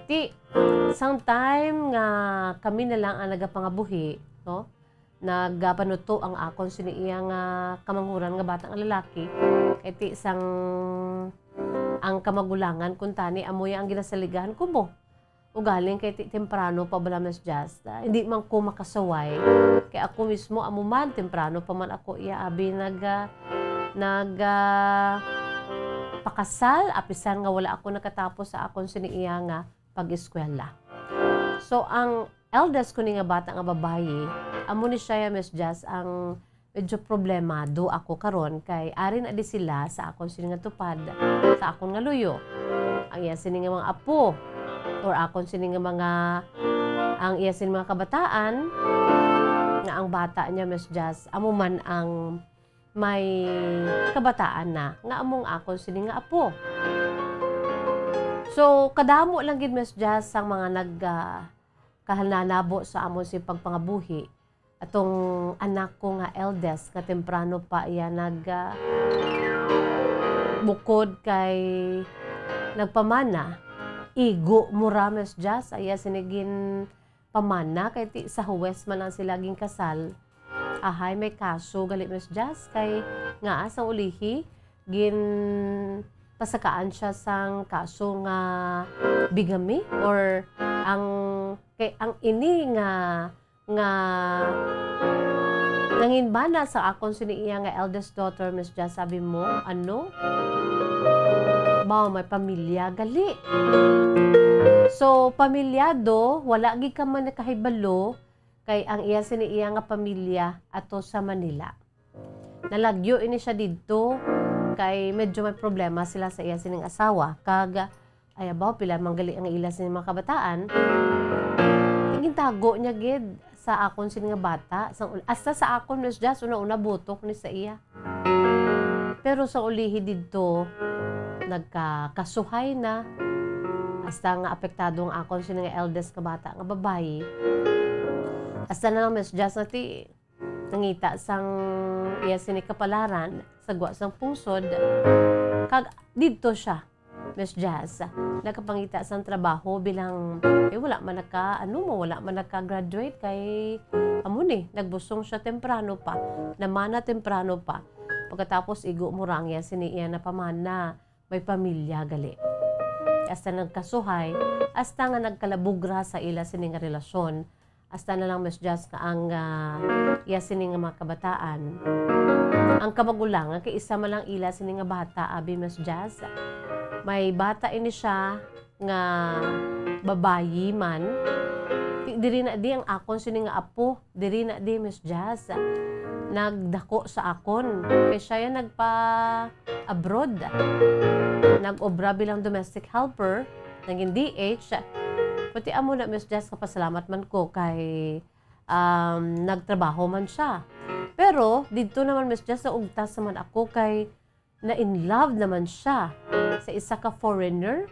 Ti, sang time nga kami na lang ang nagapangabuhi, no? Nagapanuto ang akon sini iya nga kamanghuran nga bata nga lalaki. Kay ti sang ang kamagulangan kuntani amo ya ang ginasaligahan ko mo. Ugaling kay ti-, temprano pa bala, Miss Jazz, ah, hindi man ko makasaway. Kay ako mismo, amo man, temprano pa man ako iya abi nag, ah, nag, ah, pakasal, apisan nga wala ako nakatapos sa akon sini iya nga pag-eskwela. So, ang eldest ko ni nga bata nga babayi, amo ni siya, Miss Jazz, ang medyo problemado ako karon kay ari na di sila sa akon sini nga tupad, sa akon nga luyo. Ang iya sini nga mga apo, or akon sini nga mga, ang iya sini mga kabataan, nga ang bata niya, Miss Jazz, amo man ang may kabataan na, nga among akon sini nga apo. So, kadamo lang gid, Miss Jazz, ang mga nag, ah, kahananabo sa amon si pagpangabuhi. Atong anak ko nga eldest, nga temprano pa iya nag, ah, bukod kay nagpamana, igo mo ra, Miss Jazz, iya sini ginpamana, kay ti sa huwes man lang sila ginkasal. Ahay, may kaso gali, Miss Jazz, kay ngaa sang ulihi, ginpasakaan siya sang kaso nga bigamy, or ang, kay ang ini nga, nga nangin bana sa akon sini iya nga eldest daughter, Miss Jazz, sabi mo, ano? Ba, may pamilya gali. So, pamilyado, wala gid ka man nakahibalo, kay ang iya sini iya nga pamilya ato sa Manila. Nalagyo ini siya didto kay medyo may problema sila sa iya sining asawa, kag, ay, abaw, pila man gali ang ila sining mga kabataan. Gintago niya gid sa akon sini nga bata, sang ul-, hasta sa akon, Miss Jazz, una-una butok ni sa iya. Pero sa ulihi didto, nagkakasuhay na, hasta nga apektado ang akon sini nga eldest nga bata nga babayi. Hasta na lang, Miss Jazz, nga ti nangita sang iya sini kapalaran sa gwa sang pungsod, kag didto siya, Miss Jazz, nakapangita sang trabaho bilang, eh, wala man naka, ano mo, wala man naka-graduate kay amo ni, nagbusong siya temprano pa, namana temprano pa. Pagkatapos, igo mo rang iya sini iya na pamana, may pamilya gali. Hasta nagkasuhay, hasta nga nagkalabugra sa ila sini nga relasyon, hasta na lang, Miss Jazz, nga ang, ah, iya sini nga mga kabataan, ang kamagulangan kay isa man lang ila sini nga bata, abi, Miss Jazz. May bata ini siya nga babayi man. Di, diri na di ang akon sini nga apo, diri na di, Miss Jazz. Nagdako sa akon kay siya ya nagpa-abroad. Nag-obra bilang domestic helper, naging D H. Pati amo na, Miss Jazz, kapasalamat man ko kay, um, nagtrabaho man siya. Pero didto naman, Miss Jazz, naugtas naman ako kay na-in love naman siya sa isa ka foreigner.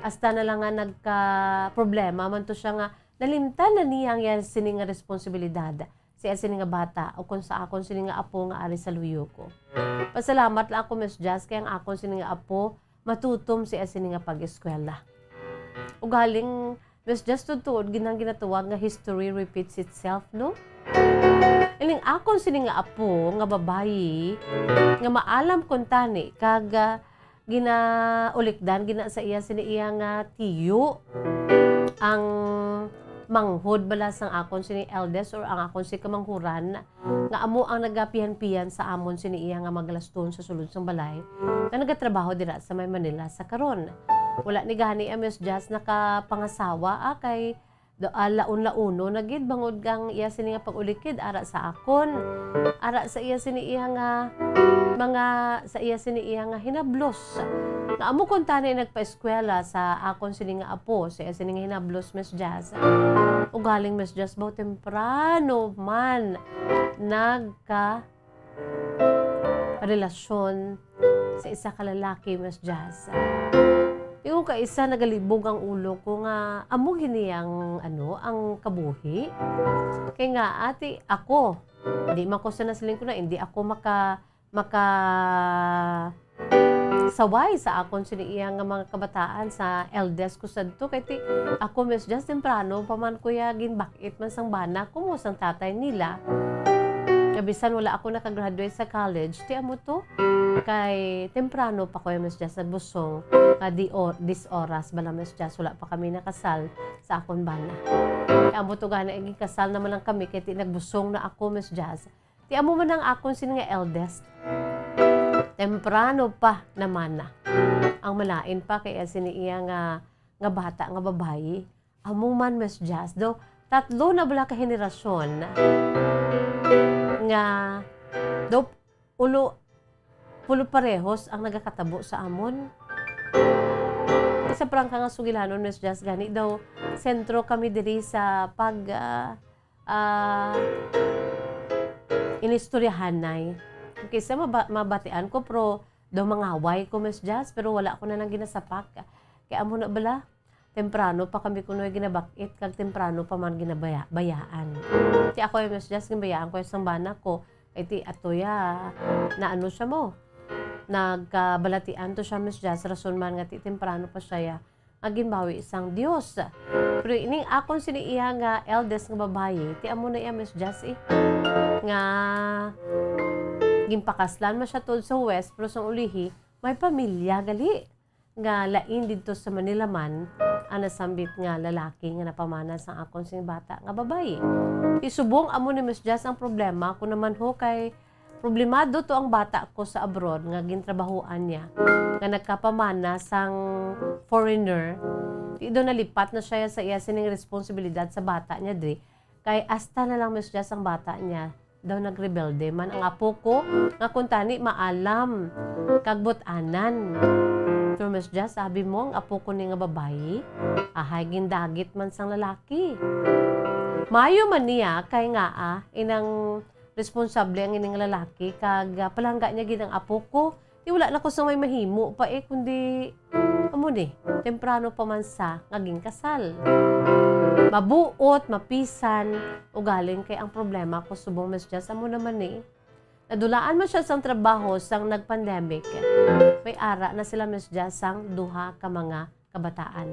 Hasta na lang nga nagka-problema man to siya nga nalimtan na niya ang iya sini nga responsibilidad sa iya sini nga bata o kung sa akon sini nga apo nga ari sa luyo ko. Pasalamat lang ako, Miss Jazz, kay ang akon sini nga apo matutom sa iya sini nga pag-eskwela. Ugaling, Miss Jazz, tuod-tuod gid ang ginatawag nga history repeats itself, no? Ining akon sini nga apo nga babayi nga maalam kuntani kag, ah, ginaulikdan gina sa iya sini iya nga tiyo ang manghod bala sang akon sini eldest or ang akon si kamanghuran nga amo ang nagapihan-pihan sa amon sini iya nga magalaston sa sulod sang balay nga nagatrabaho dira sa may Manila sa karon. Wala ni gani, ah, Miss Jazz, nakapangasawa, ah, kay do-, ah, laon-laono na gid bangod kang iya sini nga pag-ulikid ara sa akon, ara sa iya sini iya nga mga, sa iya sini iya nga hinablos. Nga amo kuntani nagpaeskwela sa akon sini nga apo, sa iya sini nga hinablos, Miss Jazz. Ugaling, Miss Jazz, baw temprano man nagka relasyon sa isa ka lalaki, Miss Jazz. Ingon ka isa, nagalibog ang ulo ko nga amo gini ang, ano, ang kabuhi. Kay nga, ati, ako, di man ko sa nasiling ko na, hindi ako maka-, maka-, saway sa akon sini iya nga mga kabataan, sa eldest ko sadto. Kay ti, ako, Miss Jazz, temprano pa man ko ya ginbak-it man sang bana ko mo sang tatay nila. Nga bisan wala ako nakagraduate sa college, ti amo to, kay temprano pa ko ya, Miss Jazz, nagbusong nga di or-, dis oras bala, Miss Jazz, wala pa kami nakasal sa akon bana. Kay amo to gani, ang kasal naman lang kami, kay ti nagbusong na ako, Miss Jazz. Ti amo man ang akon sini nga eldest. Temprano pa naman na. Ang malain pa kay sini iya nga, nga bata nga babayi. Amo man, Miss Jazz, do tatlo na bala ka henerasyon nga do ulo, pulo parehos ang nagakatabo sa amon. Sa prangka nga sugilanon, Miss Jazz, gani daw sentro kami diri sa pag, ah, ah, inistoryahanay. Kaysa maba-, mabatian ko, pero daw mangaway ko, Miss Jazz, pero wala ko na nang ginasapak. Kay amo na bala, temprano pa kami kuno ginabak-it, kag temprano pa man ginabaya-, bayaan. Ti ako, Miss Jazz, ginbayaan ko sang bana ko. Kay ti ato ya, na ano siya mo, nagkabalatian to siya, Miss Jazz, rason man nga ti temprano pa siya ya nga ginbawi sang Dios. Pero ining akon sini iya nga eldest nga babayi, ti amo na iya, Miss Jazz, eh, nga ginpakaslan man siya tuod sa West, pero sang ulihi, may pamilya gali nga lain didto sa Manila man ang nasambit nga lalaki nga napamana sang akon sing bata nga babayi. Ti subong amo ni Miss Jazz ang problema ko naman ho, kay problemado to ang bata ko sa abroad nga gintrabahoan niya, nga nagkapamana sang foreigner. Ti daw nalipat na siya sa iya sining responsibilidad sa bata niya diri, kay hasta na lang, Miss Jazz, ang bata niya daw nagrebelde man ang apo ko, nga kuntani maalam kag but-anan. Pero Miss Jazz, sabi mo, ang apo ko ni nga babayi, ahay, gindagit man sang lalaki. Mayo man niya, kay nga, ah, inang responsable ang ining lalaki, kag, ah, palangga niya gid ang apo ko. Ti wala na ko sa may mahimo pa, eh, kundi amo ni, temprano pa man sa nga ginkasal. Mabuot, mapisan, ugaling kay ang problema ko subong, Miss Jazz, amo naman ni, nadulaan man siya sang trabaho sang nag-pandemic. May ara na sila, Miss Jazz, sang duha ka mga kabataan.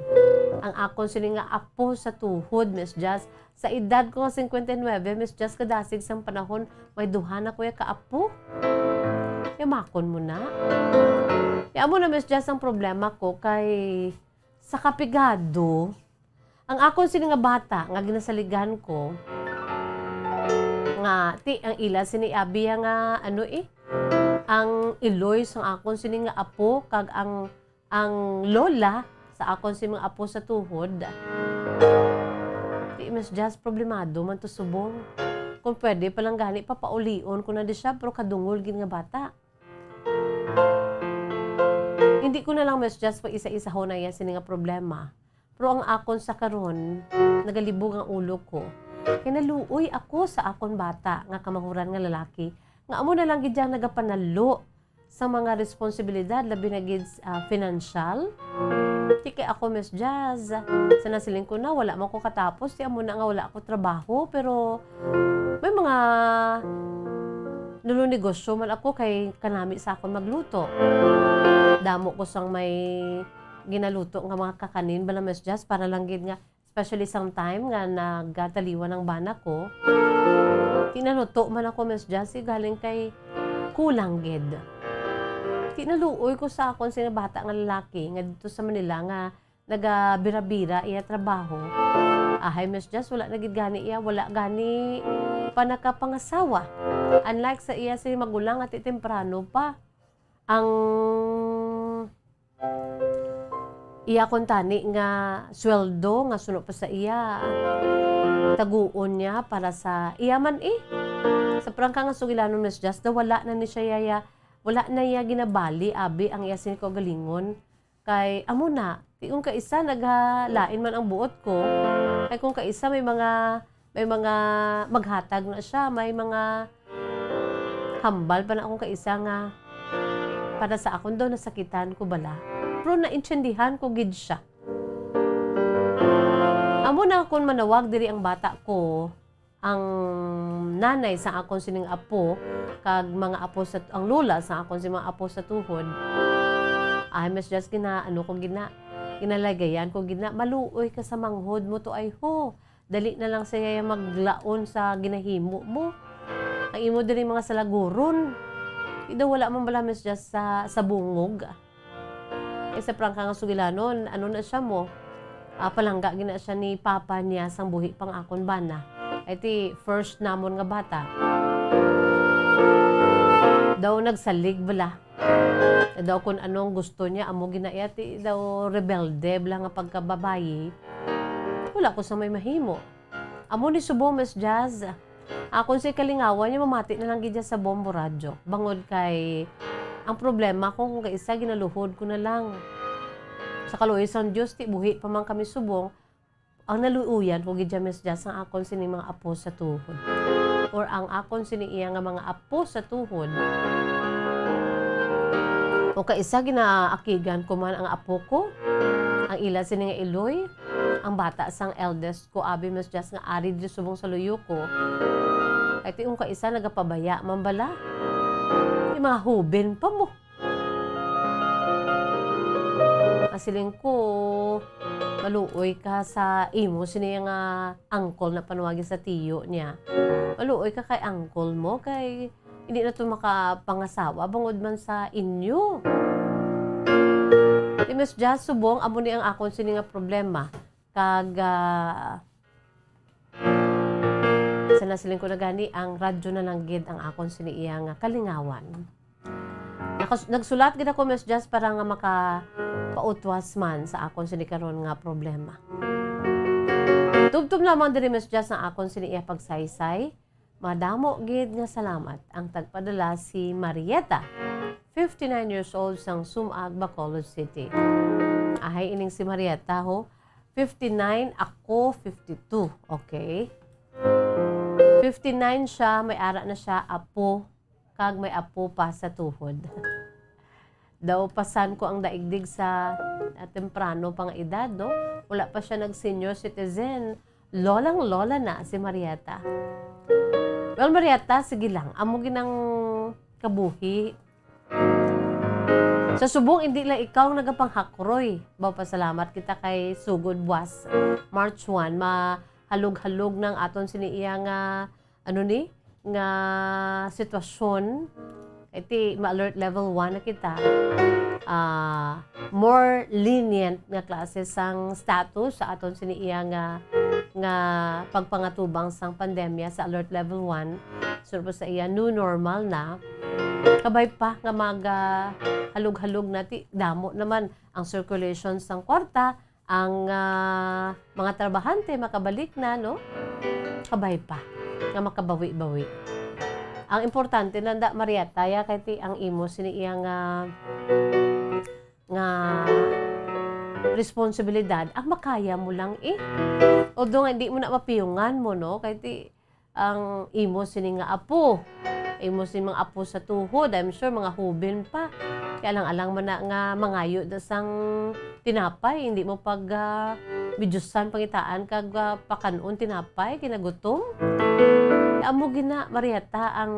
Ang akon sini nga apo sa tuhod, Miss Jazz, sa edad ko nga cincuenta y nueve, Miss Jazz, kadasig sang panahon, may duha na ko ya ka apo. Yamakon mo na. Ya, amo na, Miss Jazz, ang problema ko kay sa kapigado, ang akon sini nga bata nga ginasaligan ko, nga ti ang ila sini abi ya nga ano, eh, ang iloy sang akon sini nga apo kag ang ang lola sa akon sini mga apo sa tuhod. Ti, Miss Jazz, problemado man to subong. Kung pwede pa lang gani, papaulion ko na di siya, pero kadungol gid nga bata. Hindi ko na lang, Miss Jazz, pa isa-isahon na iya sini nga problema. Pero ang akon sa karon, nagalibog ang ulo ko. Kay naluoy ako sa akon bata nga kamahuran nga lalaki, nga amo na lang gid siya nagapanalo sa mga responsibilidad, labi na gid, ah, financial. Ti kay ako, Miss Jazz, sa nasiling ko na, wala man ko katapos, ti amo na nga wala ako trabaho, pero may mga nulunegosyo man ako kay kanami sa akon magluto. Damo ko sang may ginaluto nga mga kakanin bala, Miss Jazz, para lang gid nga, especially sang time nga nagataliwan ang bana ko, tinanuto man ako, Miss Jazz, galing kay kulang gid. Tinaluoy ko sa akon sini bata nga lalaki nga dito sa Manila nga nagabira-bira iya trabaho. Ahay, Miss Jazz, wala na gid gani iya, wala gani pa nakapangasawa. Unlike sa iya sini magulang nga ti temprano pa. Ang iya kuntani nga sweldo nga suno pa sa iya, taguon niya para sa iya man, eh. Sa prangka nga sugilanon, Miss Jazz, daw wala na ni siya yaya, wala na iya ginabali, abi, ang iya sini kaugalingon. Kay amo na, ti kung kaisa nagalain man ang buot ko, kay kung kaisa may mga, may mga maghatag na siya, may mga hambal pa na akong kaisa nga para sa akon daw nasakitan ko bala. Pero naintindihan ko gid siya. Amo na, kung manawag diri ang bata ko, ang nanay sa akon sining apo, kag mga apo sa, ang lola sa akon si mga apo sa tuhod, ay, Miss Jazz, gina-, ano ko gina-, ginalagayan ko gina, "Maluoy ka sa manghod mo to, ay ho. Dali na lang sa iya maglaon sa ginahimo mo. Ang imo diri mga salaguron." Ida, wala man bala, Miss Jazz, sa, sa bungog. Eh, sa prangka nga sugilanon, ano na siya mo? Ah, palangga gina siya ni papa niya sang buhi pang akon bana. Ay, ti first namon nga bata. Daw nagsalig bala. Daw kung anong gusto niya, amo gina iya, ti daw rebelde bala nga pagkababayi. Wala ko sa may mahimo. Amo ni subong, Miss Jazz. Akon si kalingawan niya, mamati na lang gid siya sa Bombo Radyo. Bangod kay, ang problema ko, kung kaisa, ginaluhod ko na lang. Sa kaluoy sang Dios, ti buhi pa man kami subong, ang naluoyan ko gid siya, Miss Jazz, ang akon sini mga apo sa tuhod. Or ang akon sini iya nga mga apo sa tuhod. O kaisa, ginaakigan ko man ang apo ko, ang ila sini nga iloy, ang bata sang eldest ko, abi, Miss Jazz, nga ari diri subong sa luyo ko. Kay ti kung kaisa nagapabaya man bala. Yung mga hubin pa mo. Ang siling ko, maluoy ka sa imo sini nga uncle na panuwagi sa tiyo niya. Maluoy ka kay uncle mo, kay hindi na to makapangasawa bangod man sa inyo. Di, Miss Jazz, subong, amo ni ang akon sini nga problema. Kag, ah, sa nasiling ko na gani, ang radyo na lang gid ang akon sini iya nga kalingawan. Nakas-, nagsulat gid ako, Miss Jazz, para nga makapautwas man sa akon sini karon nga problema. Tubtob lamang diri, Miss Jazz, ang akon sini iya pagsaysay. Madamo gid nga salamat. Ang tagpadala si Marieta, fifty-nine years old, sang Sumag, Bacolod City. Ahay ining si Marieta, ho. Fifty-nine, ako fifty-two. Okay. Fifty-nine siya, may ara na siya, apo, kag may apo pa sa tuhod. Daw pasan ko ang daigdig sa, ah, temprano pa nga edad, no? Wala pa siya nag-senior citizen. Lolang-lola na si Marieta. Well, Marieta, sige lang. Amo gid ang kabuhi. Sa subong, hindi lang ikaw ang nagapanghakroy. Baw, pasalamat kita kay sugod buwas, March one, mahalog-halog nang aton sini iya nga, ano ni, nga sitwasyon. Kay ti, ma-alert level one na kita. Ah, more lenient nga klase sang status sa aton sini iya nga, nga pagpangatubang sang pandemya sa alert level one. So, sa iya, new normal na. Kabay pa nga mag, ah, halog-halog na, ti, damo naman ang circulation sang kwarta, ang, ah, mga trabahante makabalik na, no? Kabay pa nga makabawi-bawi. Ang importante lang da, Marieta, ya, kay ti ang imo sini iya nga, nga responsibilidad, ang makaya mo lang, eh. Although nga hindi mo na mapiyungan mo, no? Kay ti, ang imo sini nga apo. Imo sini mga apo sa tuhod, I'm sure mga hubin pa. Kay alang-alang man na nga mangayo da sang tinapay, hindi mo pag, ah, bidyusan pangitaan kag, ah, pakanon tinapay, kinagutom. Amo gina, Marieta, ang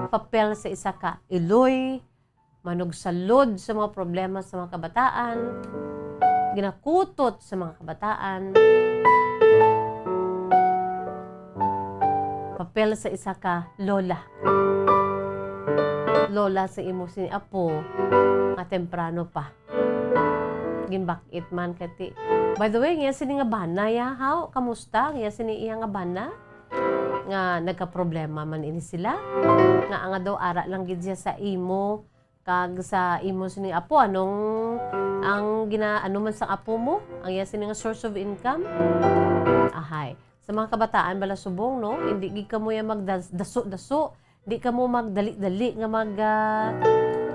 papel sa isa ka iloy, manugsalod sa mga problema sa mga kabataan, ginakutot sa mga kabataan, papel sa isa ka lola. Lola sa imo sini apo nga temprano pa. Ginbak-it man kati. By the way, nga sini nga bana ya, how? Kamusta? Nga sini iya nga bana? Nga nagkaproblema man ini sila? Nga ang daw ara lang gid siya sa imo kag sa imo sini apo, anong ang gina-, ano man sang apo mo? Ang iya sini nga source of income? Ahay. Sa mga kabataan bala subong, no? Hindi gid kamo ya magdas-, daso-daso. Di kamo magdali-dali nga mag, ah,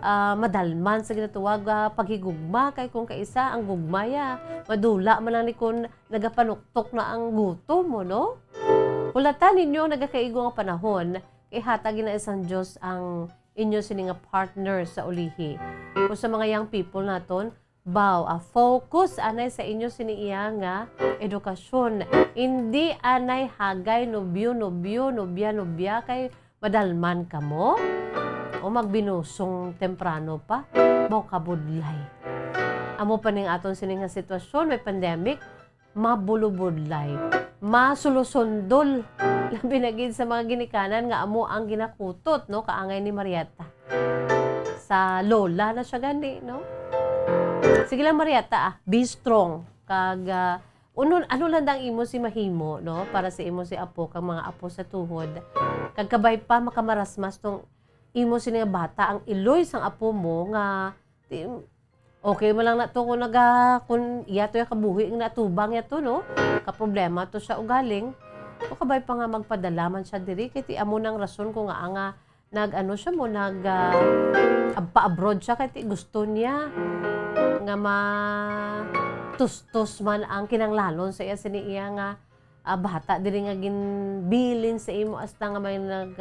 ah, madalman sa ginatawag, ah, paghigugma. Kay kung kaisa ang gugma ya, madula man lang ni kun nagapanuktok na ang gutom mo, no? Hulata ninyo ang nagakaigo nga panahon, kay hatag gina sang Dios ang inyo sini nga partner sa ulihi. Kung sa mga young people naton, baw, ah, focus anay sa inyo sini iya nga edukasyon. Hindi anay hagay nobyo, nobyo, nobya, nobya kay madalman kamo o magbinusong temprano pa. Baw, kabudlay. Amo pa ning aton sini nga sitwasyon, may pandemic, mabulubudlay, masulusundol, labi na gid sa mga ginikanan nga amo ang ginakutot, no, kaangay ni Marieta. Sa lola na siya gani, no? Sige lang, Marieta, ah, be strong. Kag, ah, ano, ano lang dang imo si mahimo, no, para sa imo si apo kag mga apo sa tuhod. Kag kabay pa makamarasmas tong imo sini nga bata, ang iloy sang apo mo nga ti-, okay man lang na to kung naga-, kung iya to ya kabuhi nga natubang ya to, no? Kaproblema to siya ugaling. O kabay pa nga magpadala man siya diri, kay ti amo nang rason ko nga, nga nag-ano siya mo, nag, ah, ab-, pa-abroad siya, kay ti gusto niya nga matustos man ang kinanglanon sa iya sini iya nga ah, bata diri nga ginbilin sa imo, hasta nga may nag-,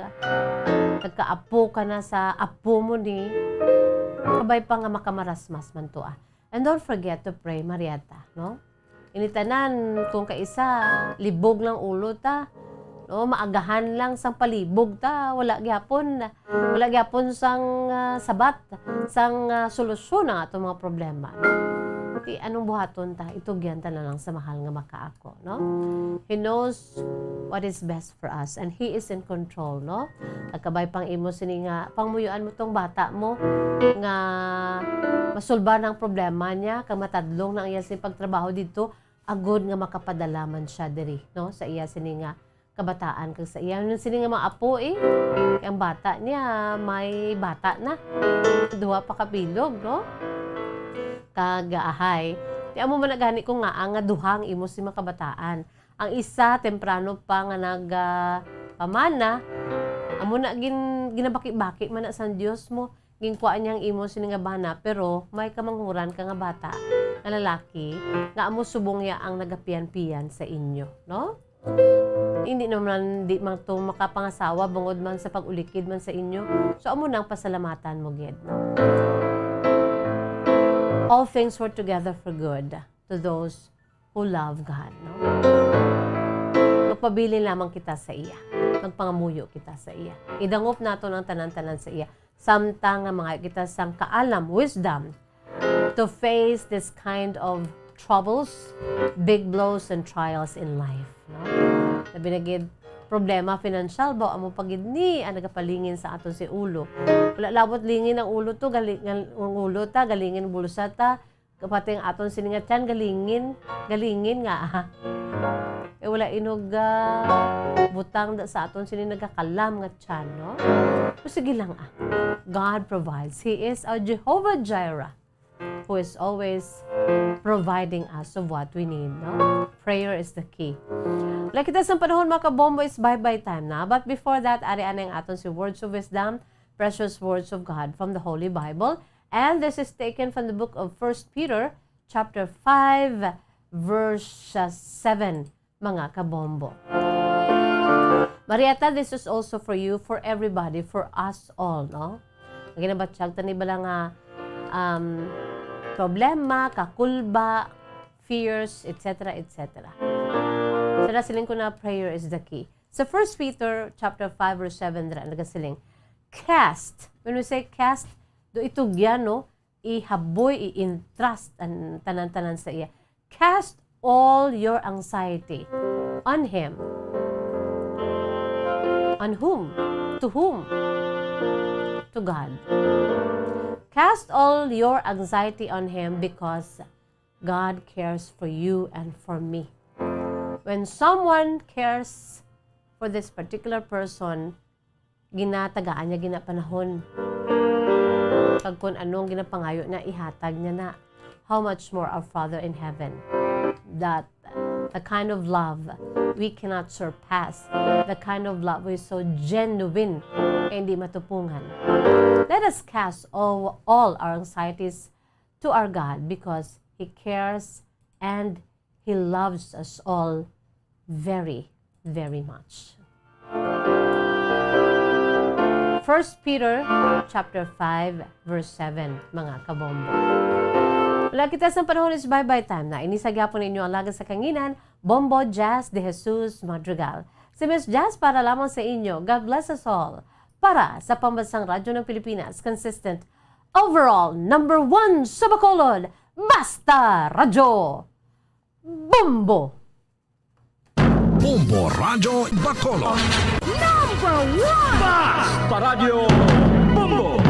nagkaapo ka na sa apo mo ni, kabay pa nga makamarasmas man to, ah. And don't forget to pray, Marieta, no? Ini tanan, kung kaisa, libog lang ulo ta, no? Maagahan lang sang palibog ta, wala gyapon, wala gyapon sang, ah, sabat, sang, ah, solusyon ang atong mga problema. Ti anong buhaton ta? Itugyan ta na lang sa mahal nga makaako, no? He knows what is best for us, and He is in control, no? Kag kabay pang imo sini nga pangmuyuan mo tong bata mo nga masulbar na ang problema niya, kag matadlong na ang iya sini pagtrabaho didto, agod nga makapadala man siya diri, no? Sa iya sini nga kabataan kag sa iya nun sini nga mga apo, eh. Kay ang bata niya, may bata na. Duha pa ka bilog, no? Kag ahay. Ti amo man na gani ko nga, ang nga duha ang imo si mga kabataan. Ang isa, temprano pa nga nag, ah, pamana, amo na gin-, ginabaki-baki man na sang Dios mo. Ginkuha niya ang imo sini nga bana, pero may kamanghuran ka nga bata nga lalaki nga amo subong iya ang nagapian-pian sa inyo, no? Hindi naman, di man to makapangasawa bungod man sa pag-ulikid man sa inyo. So, amo na ang pasalamatan mo gid, no? All things work together for good to those who love God, no? Magpabilin lamang kita sa iya. Magpangamuyo kita sa iya. Idangop naton ang tanan-tanan sa iya. Samtang nga mangayo kita sang kaalam, wisdom, to face this kind of troubles, big blows, and trials in life, no? Labi na gid, problema financial ba, amo pa gid ni ang nagapalingin sa aton si ulo. Wala labot lingin ang ulo to, gali-, ngal-, ang ulo ta, galingin bulsa ta, kapati ang aton sini nga tiyan, galingin, galingin nga, ah. Eh, wala inog, ah, butang da sa aton sini nagakalam nga tiyan, no? So, sige lang, ah. God provides. He is our Jehovah Jireh, who is always providing us of what we need, no? Prayer is the key. Wala kita sang panahon, mga kabombo, is bye-bye time na. But before that, ari anay ang aton si Words of Wisdom, precious words of God from the Holy Bible. And this is taken from the book of First Peter, chapter five, verse seven, mga kabombo. Marieta, this is also for you, for everybody, for us all, no? Ang ginabatyag ta ni bala nga, um, problema, kakulba, fears, et cetera, et cetera. So, nasiling ko na prayer is the key. Sa First Peter chapter five, verse seven, dira nagasiling, "Cast," when we say cast, do itugyan, no? Ihaboy, i-entrust ang tanan-tanan sa iya. "Cast all your anxiety on Him." On whom? To whom? To God. "Cast all your anxiety on Him because God cares for you and for me." When someone cares for this particular person, ginatagaan niya ginapanahon. Kag kun anong ginapangayo na, ihatag niya na. How much more our Father in heaven, that the kind of love we cannot surpass, the kind of love is so genuine, nga hindi matupungan. Let us cast all, all our anxieties to our God because He cares and He loves us all very, very much. First Peter chapter five, verse seven, mga kabombo. Wala kita sa panahon is bye-bye time na. Ini sa gyapon ninyo ang laga sa kanginan, Bombo Jazz de Jesus Madrigal. Si Miss Jazz para lamang sa inyo. God bless us all. Para sa Pambansang Radyo ng Pilipinas, consistent, overall, number one sa Bacolod, Basta Radyo, Bombo! Bombo Radyo Bacolod. Number one! Basta Radyo Bombo!